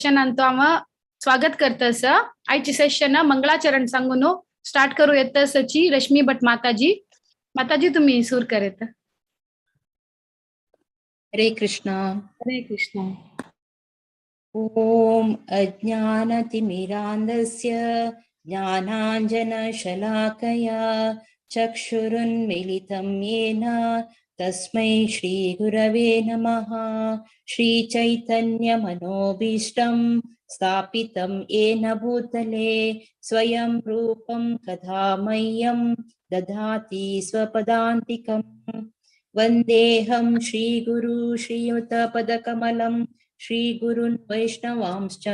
सेशनान तो हांव स्वागत करतस. आयची सेशन मंगळाचरण सांगून स्टार्ट करू येतसची रश्मी भट माताजी. माताजी तुम्ही सूर करेत. हरे कृष्ण. हरे कृष्ण. ॐ अज्ञानतिमिरान्धस्य ज्ञानाञ्जनशलाकया चक्षुरुन्मिलितं येन तस्मै श्रीगुरवे नमः. श्रीचैतन्यमनोभीष्टं स्थापितं येन भूतले स्वयं रूपं कदा मह्यं ददाति स्वपदान्तिकम्. वन्देऽहं श्रीगुरु श्रीयुतपदकमलं श्रीगुरुन् वैष्णवांश्च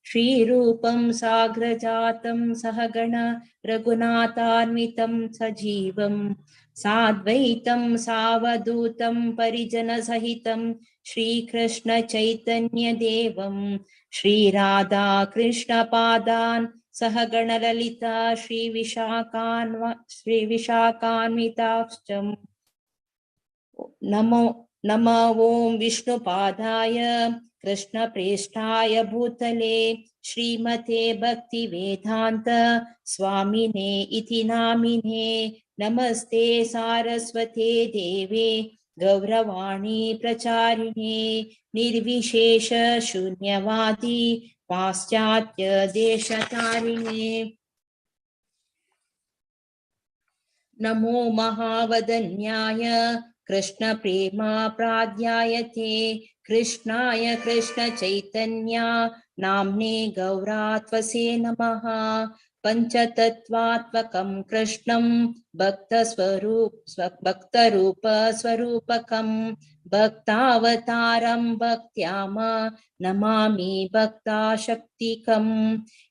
श्रीरूपं साग्रजातं सहगण रघुनाथान्वितं सजीवं साद्वैतं सावधूतं परिजनसहितं श्रीकृष्ण चैतन्यदेवं श्रीराधाकृष्णपादान् सहगणललिता श्रीविशाखान्विताश्च. नमो नमो ॐ विष्णुपादाय कृष्णप्रेष्ठाय भूतले श्रीमते भक्तिवेदान्त स्वामिने इति नामिने. नमस्ते सारस्वते देवे गौरवाणी प्रचारिणे निर्विशेष शून्यवादी पाश्चात्य देशतारिणे. नमो महावदन्याय कृष्ण प्रेमा प्राध्यायते कृष्णाय कृष्ण चैतन्या नाम्ने गौरात्वसे नमः. पंचतत्त्वात्मकं कृष्णं भक्तरूप स्वरूपकं भक्तावतारं भक्त्याम नमामि भक्ताशक्तिकं.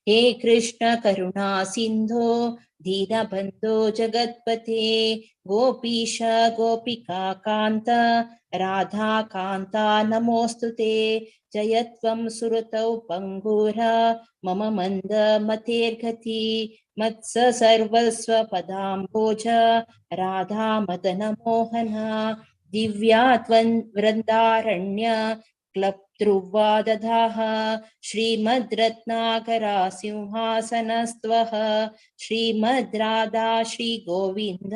हे कृष्ण करुणा सिन्धो दीनबन्धो जगत्पते गोपीश गोपिका कान्त राधाकान्ता नमोऽस्तु ते. जयत्वं सुरतौ पङ्गुर मम मन्द मतेर्गति मत्स सर्वस्व पदाम्बोज राधा मदन मोहन. दिव्या त्वं वृन्दारण्य क्लप्तृवादधाः श्रीमद्रत्नाकरा सिंहासनस्त्वः श्रीमद्राधा श्रीगोविन्द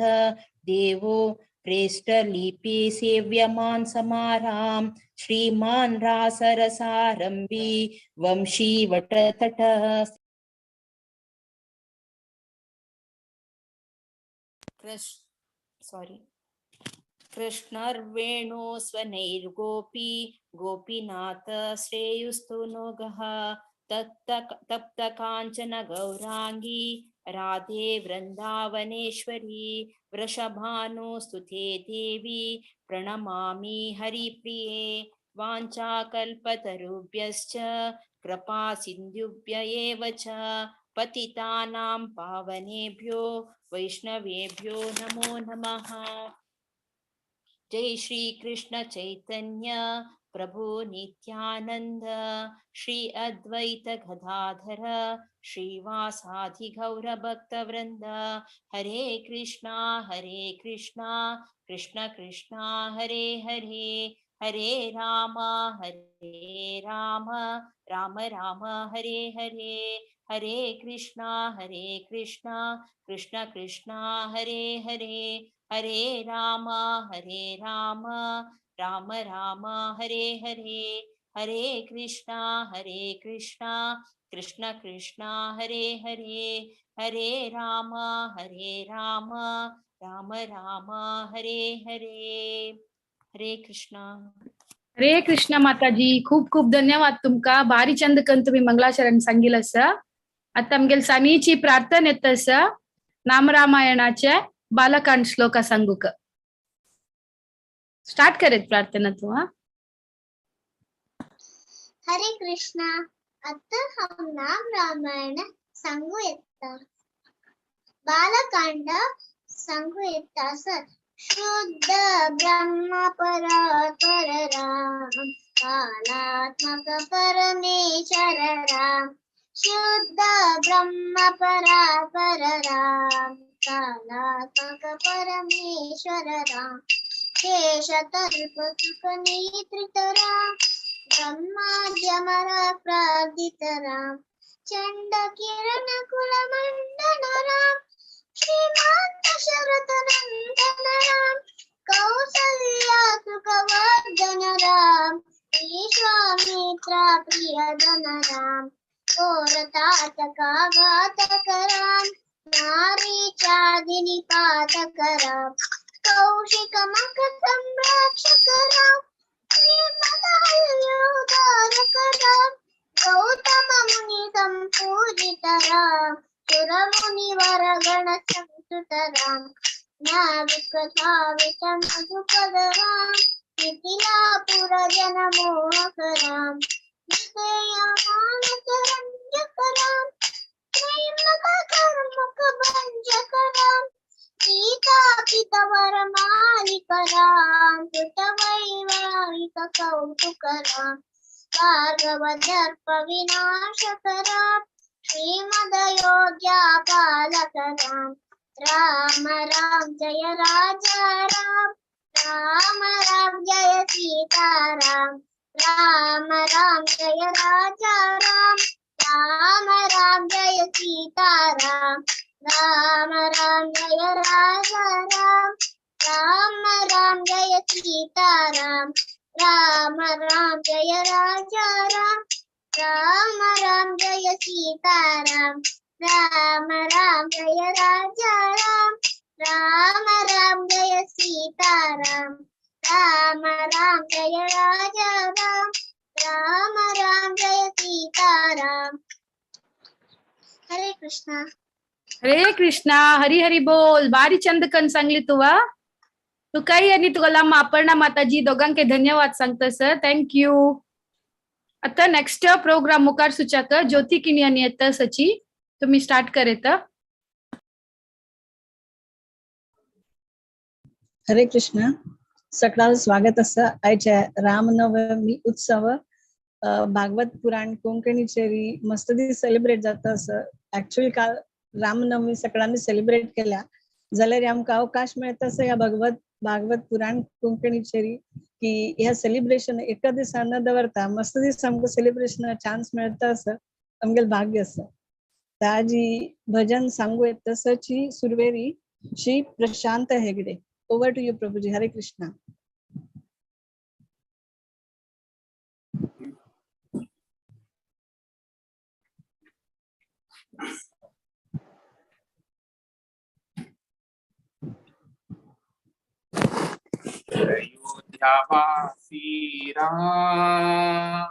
देवो प्रेष्ठलिपि सेव्यमान् समारां श्रीमान् रासरसारम्भी वंशी वटतट. कृष्णर्वेणो स्वनैर्गोपी गोपीनाथ श्रेयुस्तु नो गः. तप्त कांचन गौरांगी राधे वृंदावनेश्वरी वृषभानुस्तुते देवी प्रणमामि हरिप्रिये. वाञ्छाकल्पतरुभ्यश्च कृपा सिन्धुभ्य एव च पतितानां पावनेभ्यो वैष्णवेभ्यो नमो नमः. जय श्री कृष्ण चैतन्य प्रभु नित्यानंद श्री अद्वैत गदाधर श्रीवासादि गौर भक्त वृंद. हरे कृष्णा कृष्ण कृष्णा हरे हरे हरे राम राम राम हरे हरे. हरे कृष्णा कृष्ण कृष्णा हरे हरे हरे राम राम राम हरे हरे. हरे कृष्णा कृष्ण कृष्णा हरे हरे हरे राम राम राम हरे हरे. हरे कृष्णा. हरे कृष्ण माताजी, खूप खूप धन्यवाद तुमका. भारी चंद कन तुम्ही मंगलाचरण सांगितलं असं. आता आमगेल सानीची प्रार्थना येत असं नामरामायणाचे बालकांड श्लोका सांगूक स्टार्ट करेत प्रार्थना तू. हा, हरे कृष्णा. आता हांव नाम रामायण सांगू येता. बालकांड सांगू येता सर. शुद्ध ब्रह्म परात्पर राम कालात्मक परमेश्वर राम. शुद्ध ब्रह्म परात्पर राम कालात्मक परमेश्वर राम. शेषतल्प सुख नियंत्रित राम ब्रह्माद्यमर प्रार्थित राम, चंड किरण कुल मंडन राम, श्रीमान दशरथ नंदन राम, कौसल्या सुखवर्धन राम, विश्वामित्र प्रियदन राम, घोर तातका घातक राम, नारीचादिनि पातक राम, कौशिक मख संरक्षक राम, श्रीमदायुधारक राम, गौतम मुनि संपूजित राम, सुरमुनि वरगण संस्तुत राम, नाविक धावित मधुपद राम, मिथिलापुर जन मोहक राम, मानस रंजक राम, प्रेमक कर्मक भंजक राम, सीता पितवर मालिक राम, सुत वैवाहिक कौतुक राम, भार्गव दर्प विनाशक राम, श्रीमदयोध्या पालक राम, राम राम जय राजा राम, राम राम जय सीता राम, राम राम जय राजा राम, राम राम जय सीता राम, राम राम जय राजा राम, राम राम जय सीता राम, राम राम जय राजा राम, राम राम जय सीता राम, राम राम जय राजा राम, राम राम जय सीता राम, राम राम जय राजा राम, राम राम जय सीता राम। हरे कृष्णा। हरे कृष्णा, हरी हरी बोल। बारी चंद कन सांगली तुवा तुकाई आणि तुला अपर्णा माताजी दोघांके धन्यवाद सांगता सर, thank you. आता नेक्स्ट प्रोग्राम मुखार सुचाक ज्योती किणी आणि येता सची तुम्ही स्टार्ट करेत। हरे कृष्णा, सकळाला स्वागत आसा आयच्या रामनवमी उत्सव भागवत पुराण कोंकणीचेरी मस्त दीस सेलिब्रेट जाता आसा। एक्चुअली काल रामनवमी सगळ्यांनी सेलिब्रेट केल्या जाल्यार आमकां अवकाश मेळता आसा ह्या भागवत पुराण कोंकणीचेरी की ह्या सेलिब्रेशन एका दिसा न दवरता मस्त दीस आमकां सेलिब्रेशन चान्स मेळता आसा, आमगेलें भाग्य आसा। ताजी भजन सांगू येता तसची सुरवेरी Shri Prashant Hegde. Over to you Prabhuji. Hare Krishna. अयोध्यावासी Ram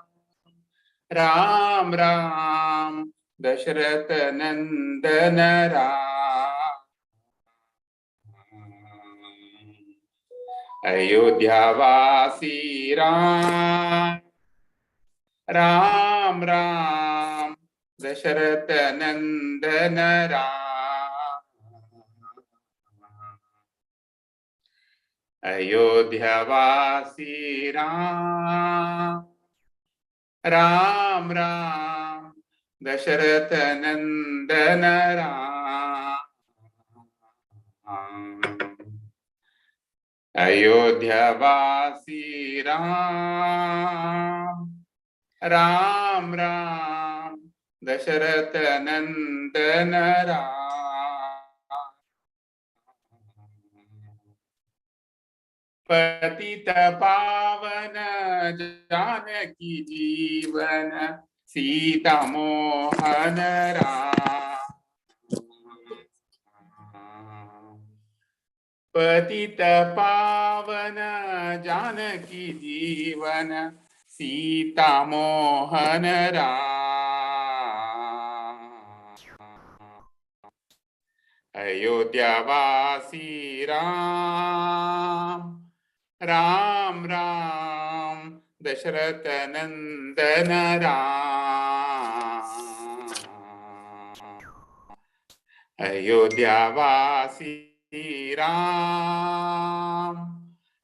Ram Ram, Dasharath Nandan Ram, अयोध्यावासी Ram Ram Ram, Dasharath Nandan Ram, अयोध्यावासी Ram Ram Ram, Dasharath Nandan Ram, अयोध्यावासी Ram Ram Ram, Dasharath Nandan Ram, पतित पावन जानकी जीवन, सीता मोहन राम, पतित पावन जानकी जीवन, सीता मोहन राम, अयोध्यावासी राम राम राम, दशरथ नंदन राम, अयोध्यावासी राम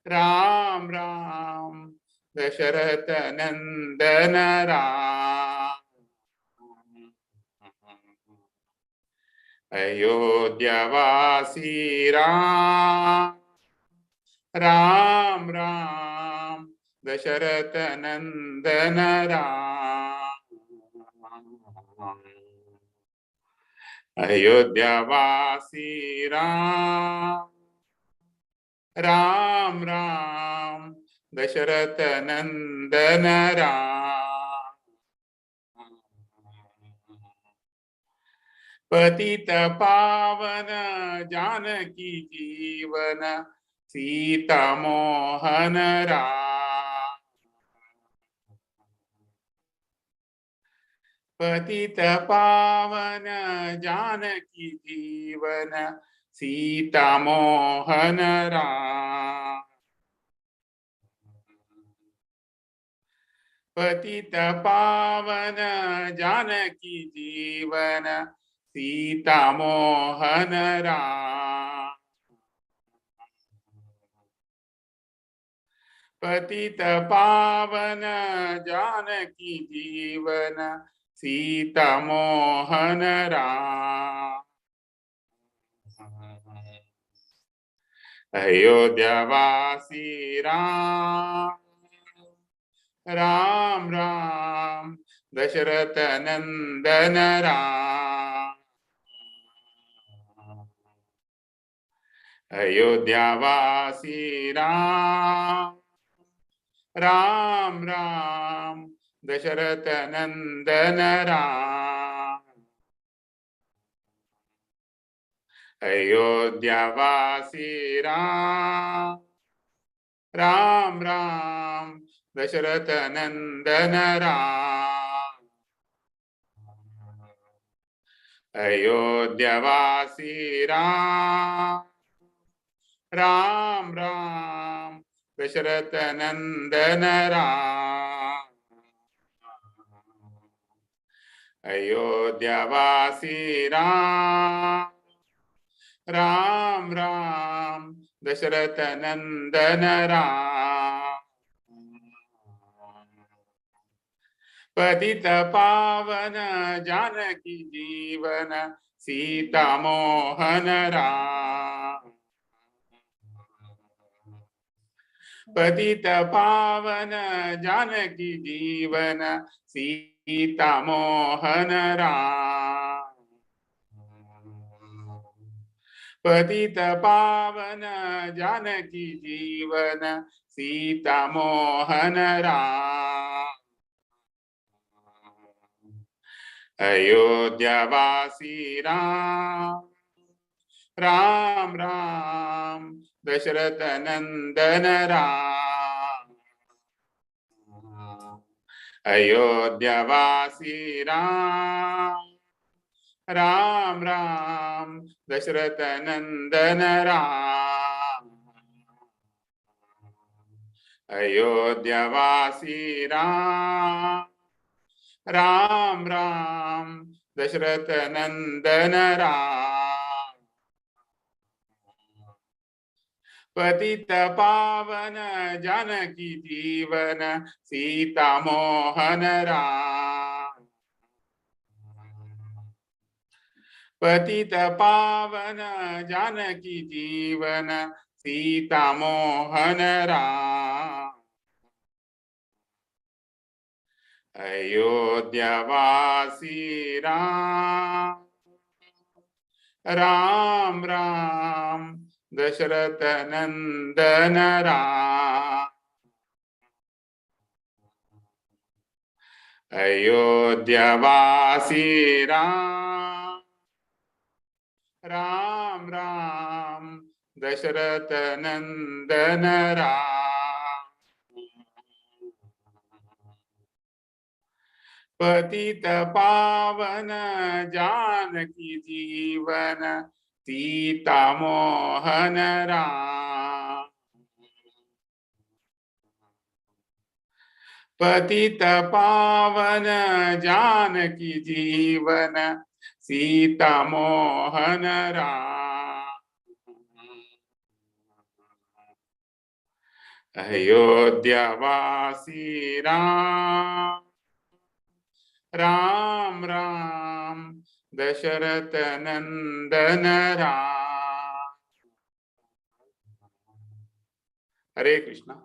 राम राम, दशरथ नंदन राम, अयोध्यावासी राम राम राम, दशरथ नंदन राम। अयोध्यावासी राम राम राम दशरथ नंदन राम। पतित पावन जानकी जीवन सीता मोहन राम। पतित पावन जानकी जीवन सीता मोहन राम। पतित पावन जानकी जीवन सीता मोहन राम। पतित पावन जानकी जीवन सीता मोहन राम। अयोध्यावासी राम राम राम दशरथ नंदन राम। अयोध्यावासी राम राम राम दशरथ नंदन राम। अयोध्यावासी राम राम राम दशरथ नंदन राम। अयोध्यावासी राम राम राम दशरथ नंदन राम। अयोध्यावासी राम राम राम दशरथ नंदन राम। पतित पावन जानकी जीवन सीता मोहन राम। पतित पावन जानकी जीवन सीता मोहन राम। पतित पावन जानकी जीवन सीता मोहन राम। अयोध्यावासी राम राम राम दशरथ नंदन राम। अयोध्यावासी राम राम राम दशरथ नंदन राम। अयोध्यावासी राम राम राम दशरथ नंदन राम। पतित पावन जानकी जीवन सीता मोहन राम। पतित पावन जानकी जीवन सीता मोहन राम। अयोध्यावासी राम राम राम दशरथ नंदन राम। अयोध्यावासी राम राम राम दशरथ नंदन राम। पतित पावन जानकी जीवन सीता मोहन राम। पतित पावन जानकी जीवन सीता मोहन राम। अयोध्यावासी राम राम राम दशरथ नंदन राम। हरे Krishna.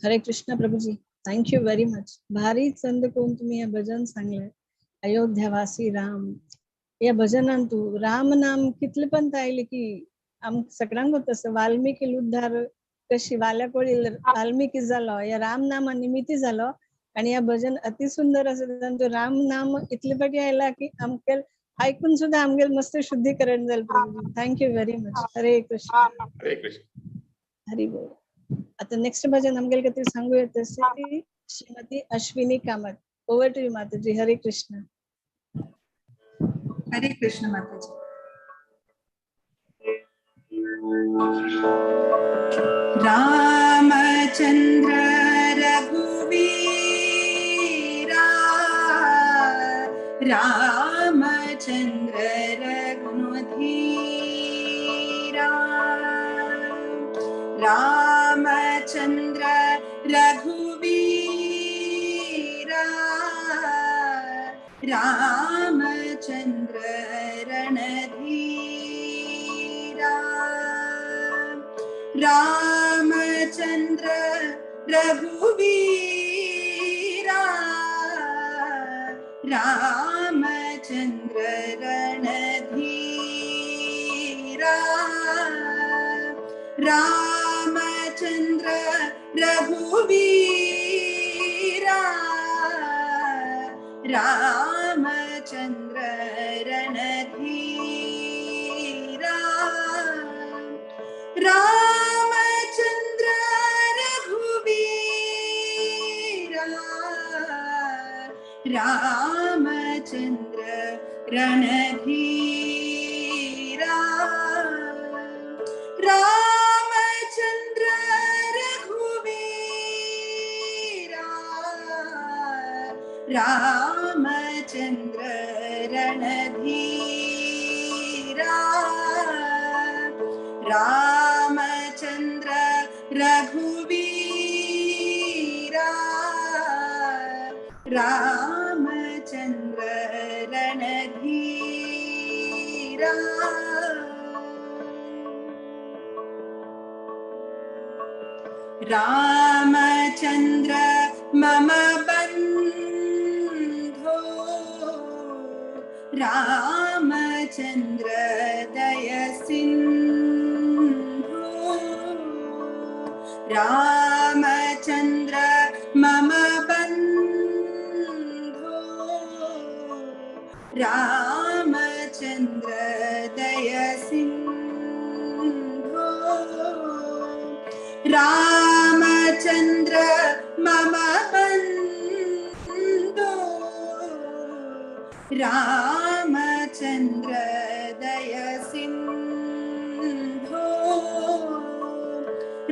Hare Krishna Prabhuji, thank you very much. भारी चंद कोण तुम्ही हे भजन सांगले, अयोध्यावासी राम. या भजनान तू राम नाम कितले पण आयले की आम सगळ्यांक तसं वाल्मिकी उद्धार कशी वाल्या कोळी वाल्मिकी जालो या राम नामा निमित्ती जालो. आणि या भजन अति सुंदर असं तो राम नाम इतले पाटी आयला की आमके ऐकून सुद्धा आमगे मस्त शुद्धीकरण झालं Prabhuji. Thank you very much. Hare Krishna. Hare Krishna. Hari बोल. आता नेक्स्ट भजन आमगे खातीर सांगू येत ती Shrimati Ashwini Kamat. Over to you Mataji. Hare Krishna. Hare Krishna Mataji. Ramchandra रघुवीरा, Ramchandra रघुधीरा, Ramchandra रघुवीरा, Ramchandra रणधीरा, Ramchandra रघुवीरा, Ramchandra रणधीरा, Ramchandra रघुवीरा, Ramchandra रणधीरा, Ramchandra रघुवीरा, Ramchandra रणधीरा, Ramchandra रघुवीरा, Ramchandra रणधीरा, Ramchandra रघुवीरा, Ramchandra रणधीरा. Ramchandra मम बंधो, रामचंद्र दयसिंधो, रामचंद्र मम बंधो, रामचंद्र दयसिंधो, रामचंद्र मम बंधो, रामचंद्र दयसिंधो,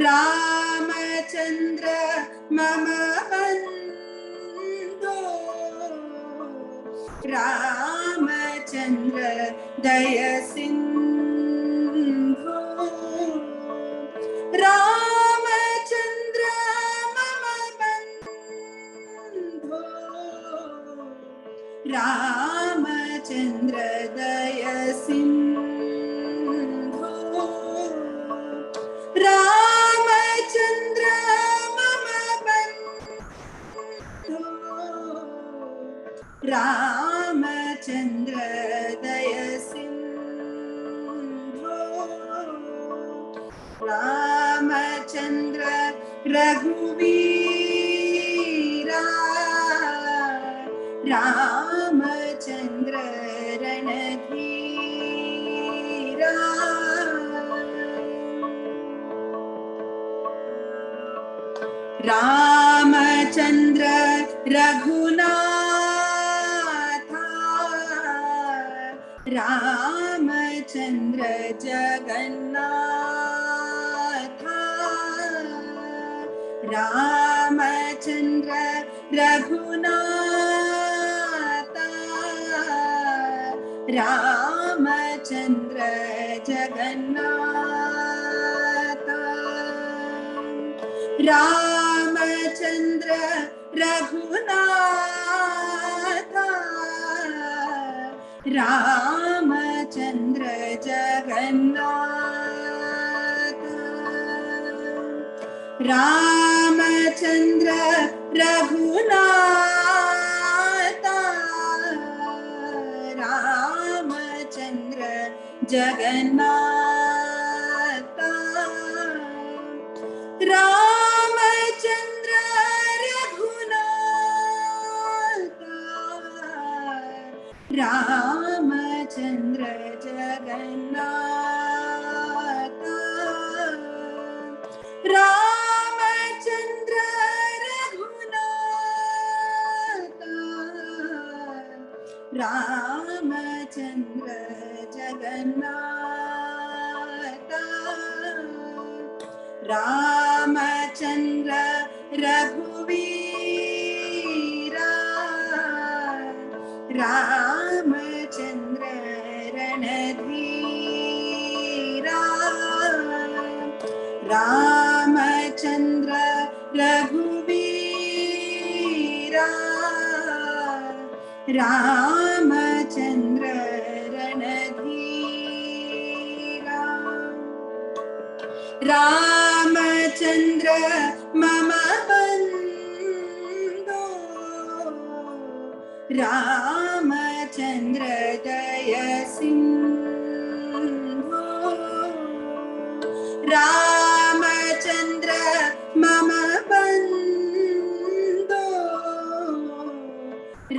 रामचंद्र मम बंधो, रामचंद्र दयसिंधो, रामचंद्र मम बंधो, रामचंद्र दयसिंधो, रामचंद्र मम बंधो, रामचंद्र दयसिंधो, रामचंद्र रघुवीरा, रामचंद्र रणधीरा. रामचंद्र रघुनाथ, रामचंद्र जगन्नाथ, रामचंद्र रघुनाथ, रामचंद्र जगन्नाथ, रामचंद्र रघुनाथ, रामचंद्र जगन्नाथ, रामचंद्र जगन्नाथ रामचंद्र रघुनाथ रामचंद्र जगन्नाथ रामचंद्र रघुनाथ रामचंद्र जगन्नाथ रामचंद्र रघुवीरा रामचंद्र रणधीरा रामचंद्र रघुवीरा रामचंद्र रणधीरा रामचंद्र मम बंधो रामचंद्र दय सिंधो रामचंद्र मम बंधो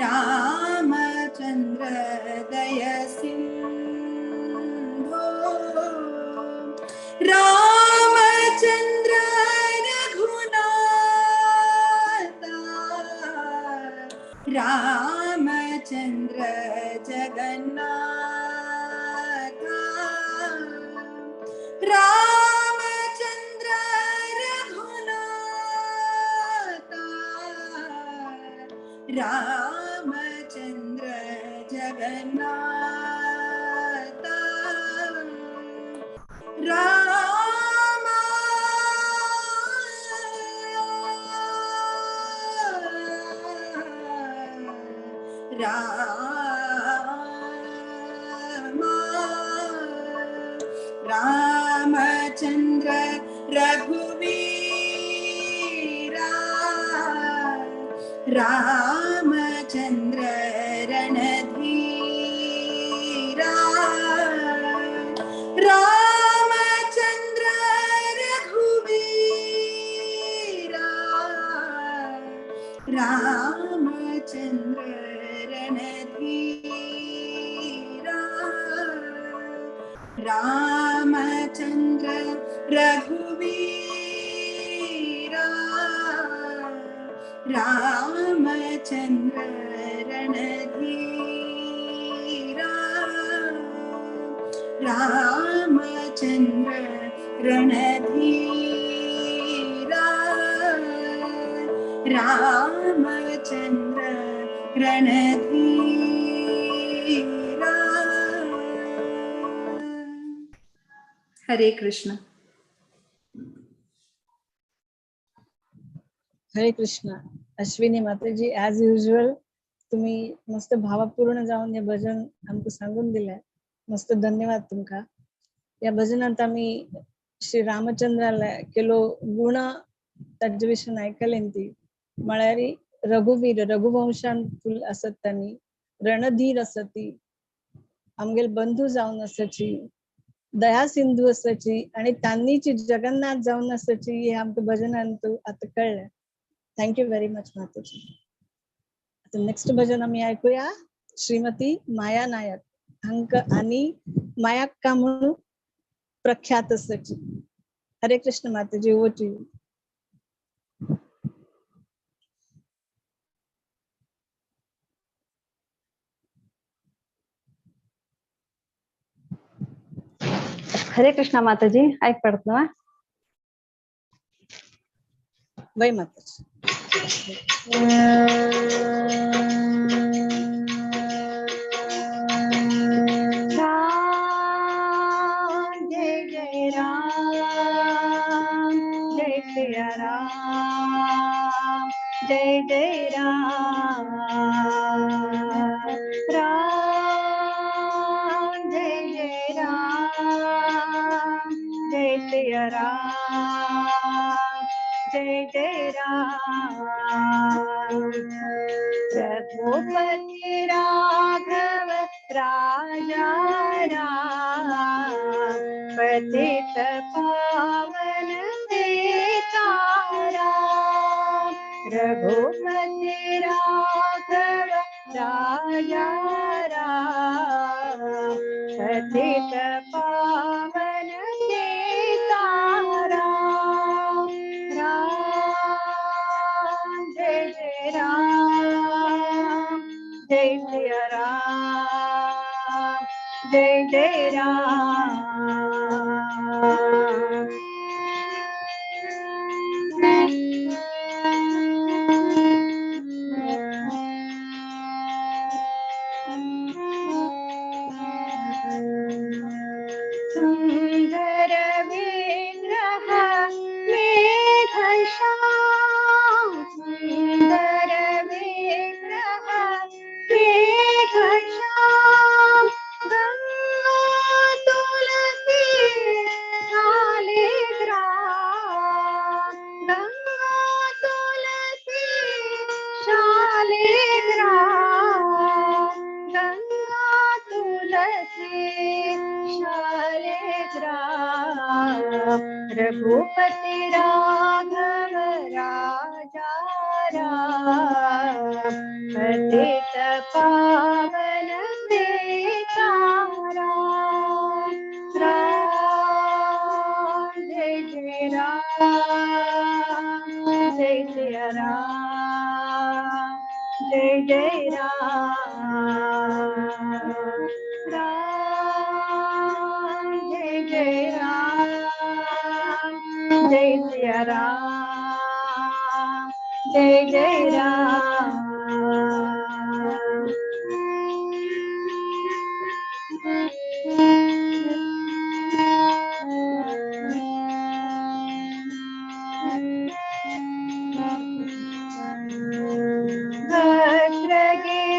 रामचंद्र दय सिंधो रामचंद्र रघुनाथ रामचंद्र जगन्नाथ रामचंद्र रघुनाथ रामचंद्र जगन्नाथ राम राम रामचंद्र रघुवीरा रामचंद्र रणधीरा रामचंद्र रघुवीरा रामचंद्र रणधीरा रामचंद्र रघुवीरा रामचंद्र रणधीरा रामचंद्र रणधीरा रामचंद्र रणधीरा। हरे कृष्ण। हरे कृष्ण। अश्विनी माताजी, ॲज युजल तुम्ही मस्त भावपूर्ण जाऊन हे भजन आमकां सांगून दिले, मस्त धन्यवाद तुमका। या भजनात आमी श्री रामचंद्राला केलो गुण ताजे विशीं आयकलें ती म्हळ्यार रघुवीर, रघुवंशान फुल आसत तांणी, रणधीर आसत ती, आमगेल बंधू जावन आसाची, दया सिंधू आसाची आणि तांनीची जगन्नाथ जावन आसाची, हे आमकां भजनांत आतां कळ्ळें। Thank you very much माताजी। आता नेक्स्ट भजन आमी ऐकूया श्रीमती माया नायक हांकां आनी मायाक्का म्हणून प्रख्यात आसाची। हरे कृष्ण माताजी, over to you. Hare Krishna Mataji, ऐक पडत ना? वय माताजी। राम जय जय राम, जय सिया राम, जय जय राम, राम जय जय राम, जय सिया राम, जय जय राम। रघुपति राघव राजा राम, पतित पावन सीताराम रघुपति राघव राजा राम पतित पावन सीताराम राम जय जय राम जय जय राम जय जय राम। सुंदर विग्रह मेघ श्याम सुंदर विग्रह मेघ श्याम गंगा तुलसी शालिग्राम गंगा तुलसी शालिग्राम गंगा तुलसी शालिग्राम रघुपति राघव राजा राम पतित पावन सीताराम राम जय जय राम जय जय राम जय जय राम राम जय जय राम जय जय राम जय जय राम।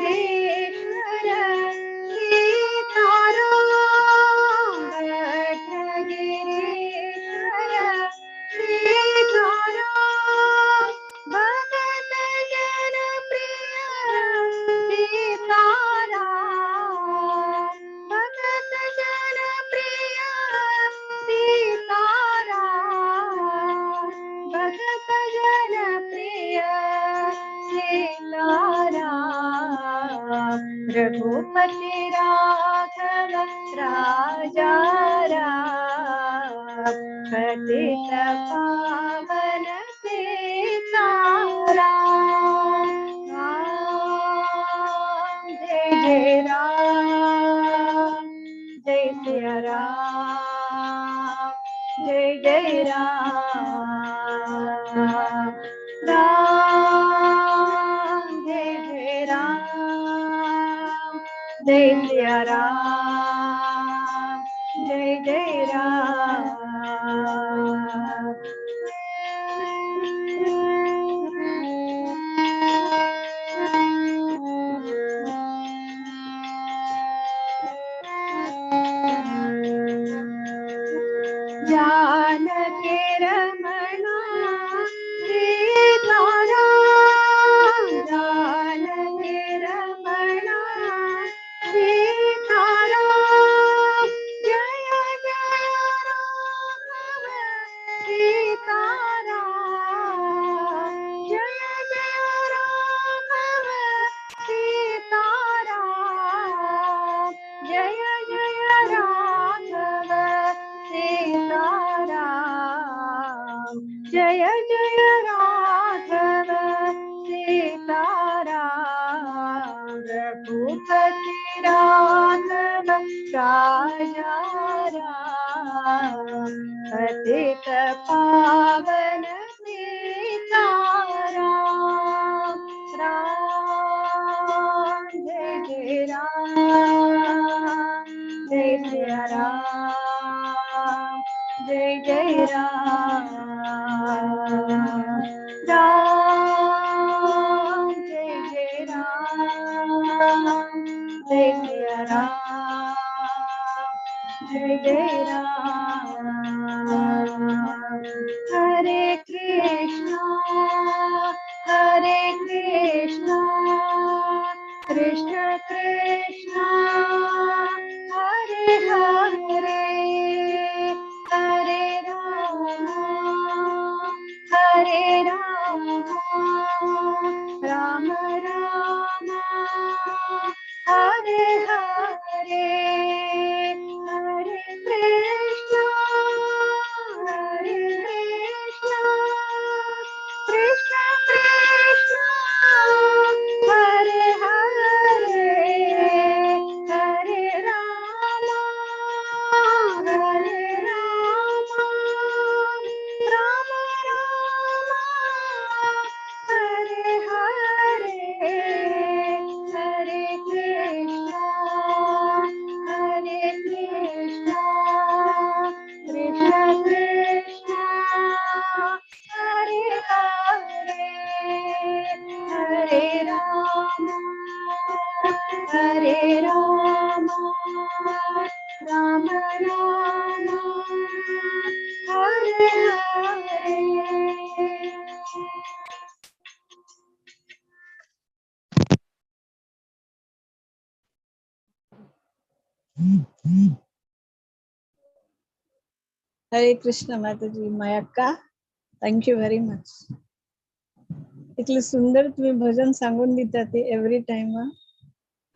भद्रगिरीश्वर सीताराम भद्रगिरीश्वर सीताराम भगत जन प्रिय सीताराम भगत जन प्रिय सीताराम भगत जन प्रिय सीताराम रघुपति राघव राजा राम पतित पावन सीताराम राम जय जय राम जय सिया राम जय जय राम राम जय जय राम जय सिया राम जय जय राम। जानकी रमणा सीताराम जानकी रमणा सीताराम जय जय राघव सीताराम जय जय राघव सीताराम जय जय राघव सीताराम जय जय राघव सीताराम रघुपति राघव राजा राम पतित पावन सीताराम राम जय जय राम जय सिया राम जय जय राम राम जय जय राम जय सिया राम जय जय राम। हरे कृष्णा हरे कृष्णा कृष्ण कृष्णा हरे हरे हरे राम हरे राम राम राम हरे हरे. हरे कृष्ण माताजी. Mayakka, thank you very much. इतले सुंदर तुम्ही भजन सांगून दिता ते एव्हरी टाइम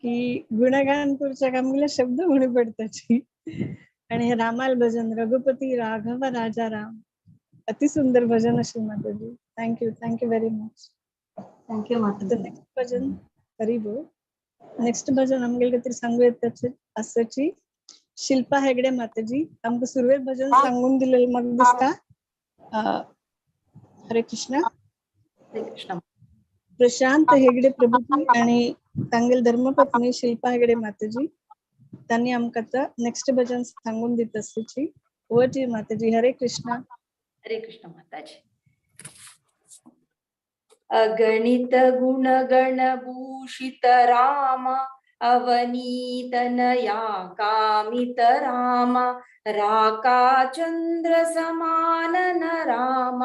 की गुणगान करच्याक आमगेले शब्द उणे पडताची. आणि हे रामाल भजन रघुपती राघव राजा राम अति सुंदर भजन असेल माताजी. Thank you, thank you very much. Thank you माताजी. नेक्स्ट भजन हरी बोल. नेक्स्ट भजन आमगेले खातीर सांगू येता आसाची शिल्पा हेगडे माताजी. आमकां सुरवेक भजन सांगून दिलेले म्हाका दिसता. हरे कृष्ण. हरे कृष्ण. प्रशांत हेगडे प्रभुजी आणि तांगेल धर्मपत्नी शिल्पा हेगडे माताजी त्यांनी आमकां आतां नेक्स्ट भजन सांगून दिता आसाची. ओवर टू माताजी. हरे कृष्ण. हरे कृष्ण माताजी. अगणित गुणगण भूषित राम अवनीतनया कामित राम राका चंद्र समानन राम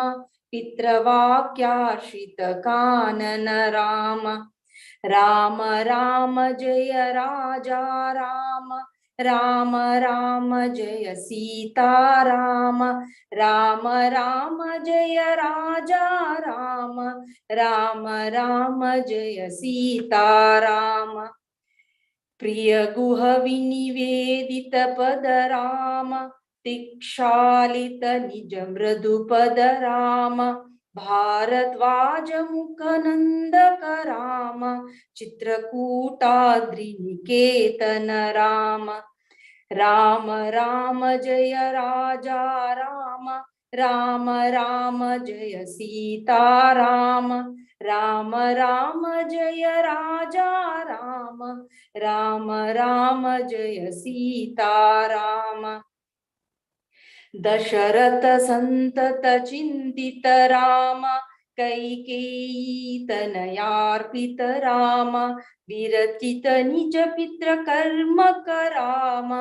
पितृवाक्याश्रित कानन राम राम राम जय राजा राम राम राम जय सीता राम राम राम जय राजा राम राम राम जय सीता राम. प्रिय गुह विनिवेदित पद राम तिक्षालित निज मृदु पद राम भारद्वाज मुख नंदक राम चित्रकूटाद्रि निकेतन राम राम राम जय राजा राम राम राम जय सीता राम राम राम जय राजा राम राम राम जय सीता राम. दशरथ संतत चिंतित राम कैकेयी तनयार्पित राम विरचित निज पितृकर्म राम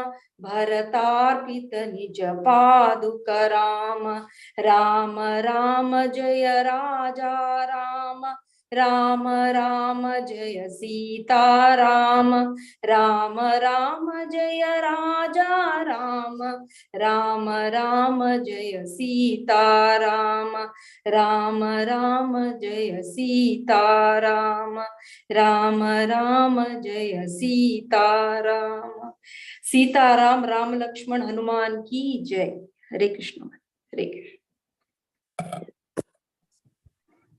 भरतार्पित निज पादुक राम राम राम जय राजा राम राम राम जय सीता राम राम राम जय राजा राम राम राम जय सीता राम राम राम जय सीता राम राम राम जय सीता राम. सीताराम राम लक्ष्मण हनुमान की जय. हरे कृष्ण हरे कृष्ण.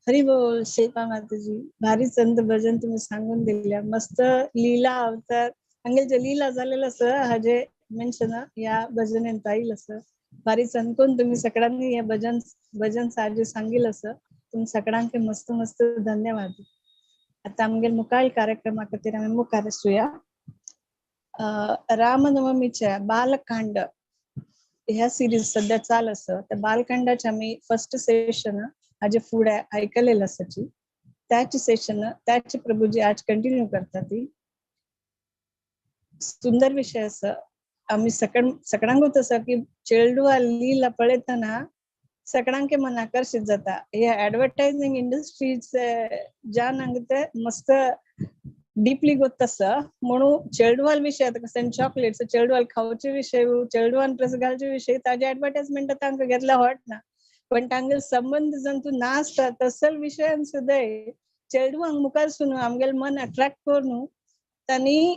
हरी बोल. शिल्पा माताजी, भारी संत भजन तुम्ही सांगून दिल्या. मस्त लीला अवतार अंगेलचे लीला झालेलं असं हाजे मेन्शन या भजनेत येईल असं भारी संतून तुम्ही सगळ्यांनी या भजन भजन साजे सांगेल असं तुम सगळ्यांके मस्त मस्त धन्यवाद. आता आमगेल मुखार कार्यक्रमा खातीर आमी मुखार आसूया. रामनवमीच्या बालकांड ह्या सिरीज सध्या चाल असं त्या बालकांडाचे आमी फर्स्ट सेशन हाजे फुडें आयकलेलं आसाची त्याच सेशन त्याच प्रभुजी आज कंटिन्यू करता. ती सुंदर विषय आसा. आमी सगळ्यांकूच आसा की चेडवा लीला पळयतना सगळ्यांके मन आकर्षित जाता. हे ऍडव्हर्टायझिंग इंडस्ट्रीज ज्यान ते मस्त डीपली गोत आसा म्हणून चेडवाल विषय आता कशें चॉकलेट्स चेडवाल खावचे विषय चेडवान ड्रेस घालचे विषय ताजे ऍडव्हर्टायझमेंट तांकां घेतल्या हट ना पण तांगेल संबंध जंतू ना आसता तसल विशयान सुद्दां चेडवांक मुखार सुन आमगेल मन अट्रॅक्ट करून तांणी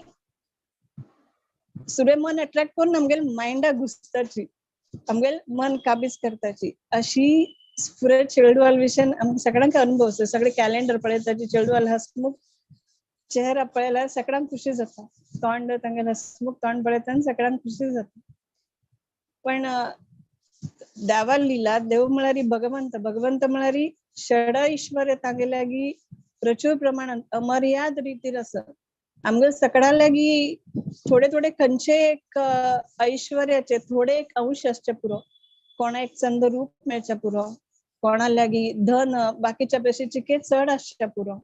सुरे मन अट्रॅक्ट करून आमगेल मायंडा घुसताची आमगेल मन काबीज करताची अशी फुडें चेडवाल विशयान आमकां सगळ्यांक अनुभव आसा. सगळे कॅलेंडर पळयताची चेडवाल हसमुख चेहरा पळयल्यार सगळ्यांक खुशी जाता. तोंड तांगेल हसमुख तोंड पळयतना सगळ्यांक खुशी जाता. पण देवा लीला देव म्हळ्यार भगवंत भगवंत म्हळ्यार षड ऐश्वर्य तांगे लागीं प्रचूर प्रमाणात अमर्याद रितीर आसा. आमगे सगळ्या लागीं थोडे थोडे खंयचे एक ऐश्वर्याचे थोडे एक अंश आसचे पुरो कोणा एक चंद रूप मेळचे पुरो कोणा लागीं धन बाकीच्या पेक्षा चिके चड आसचे पुरो.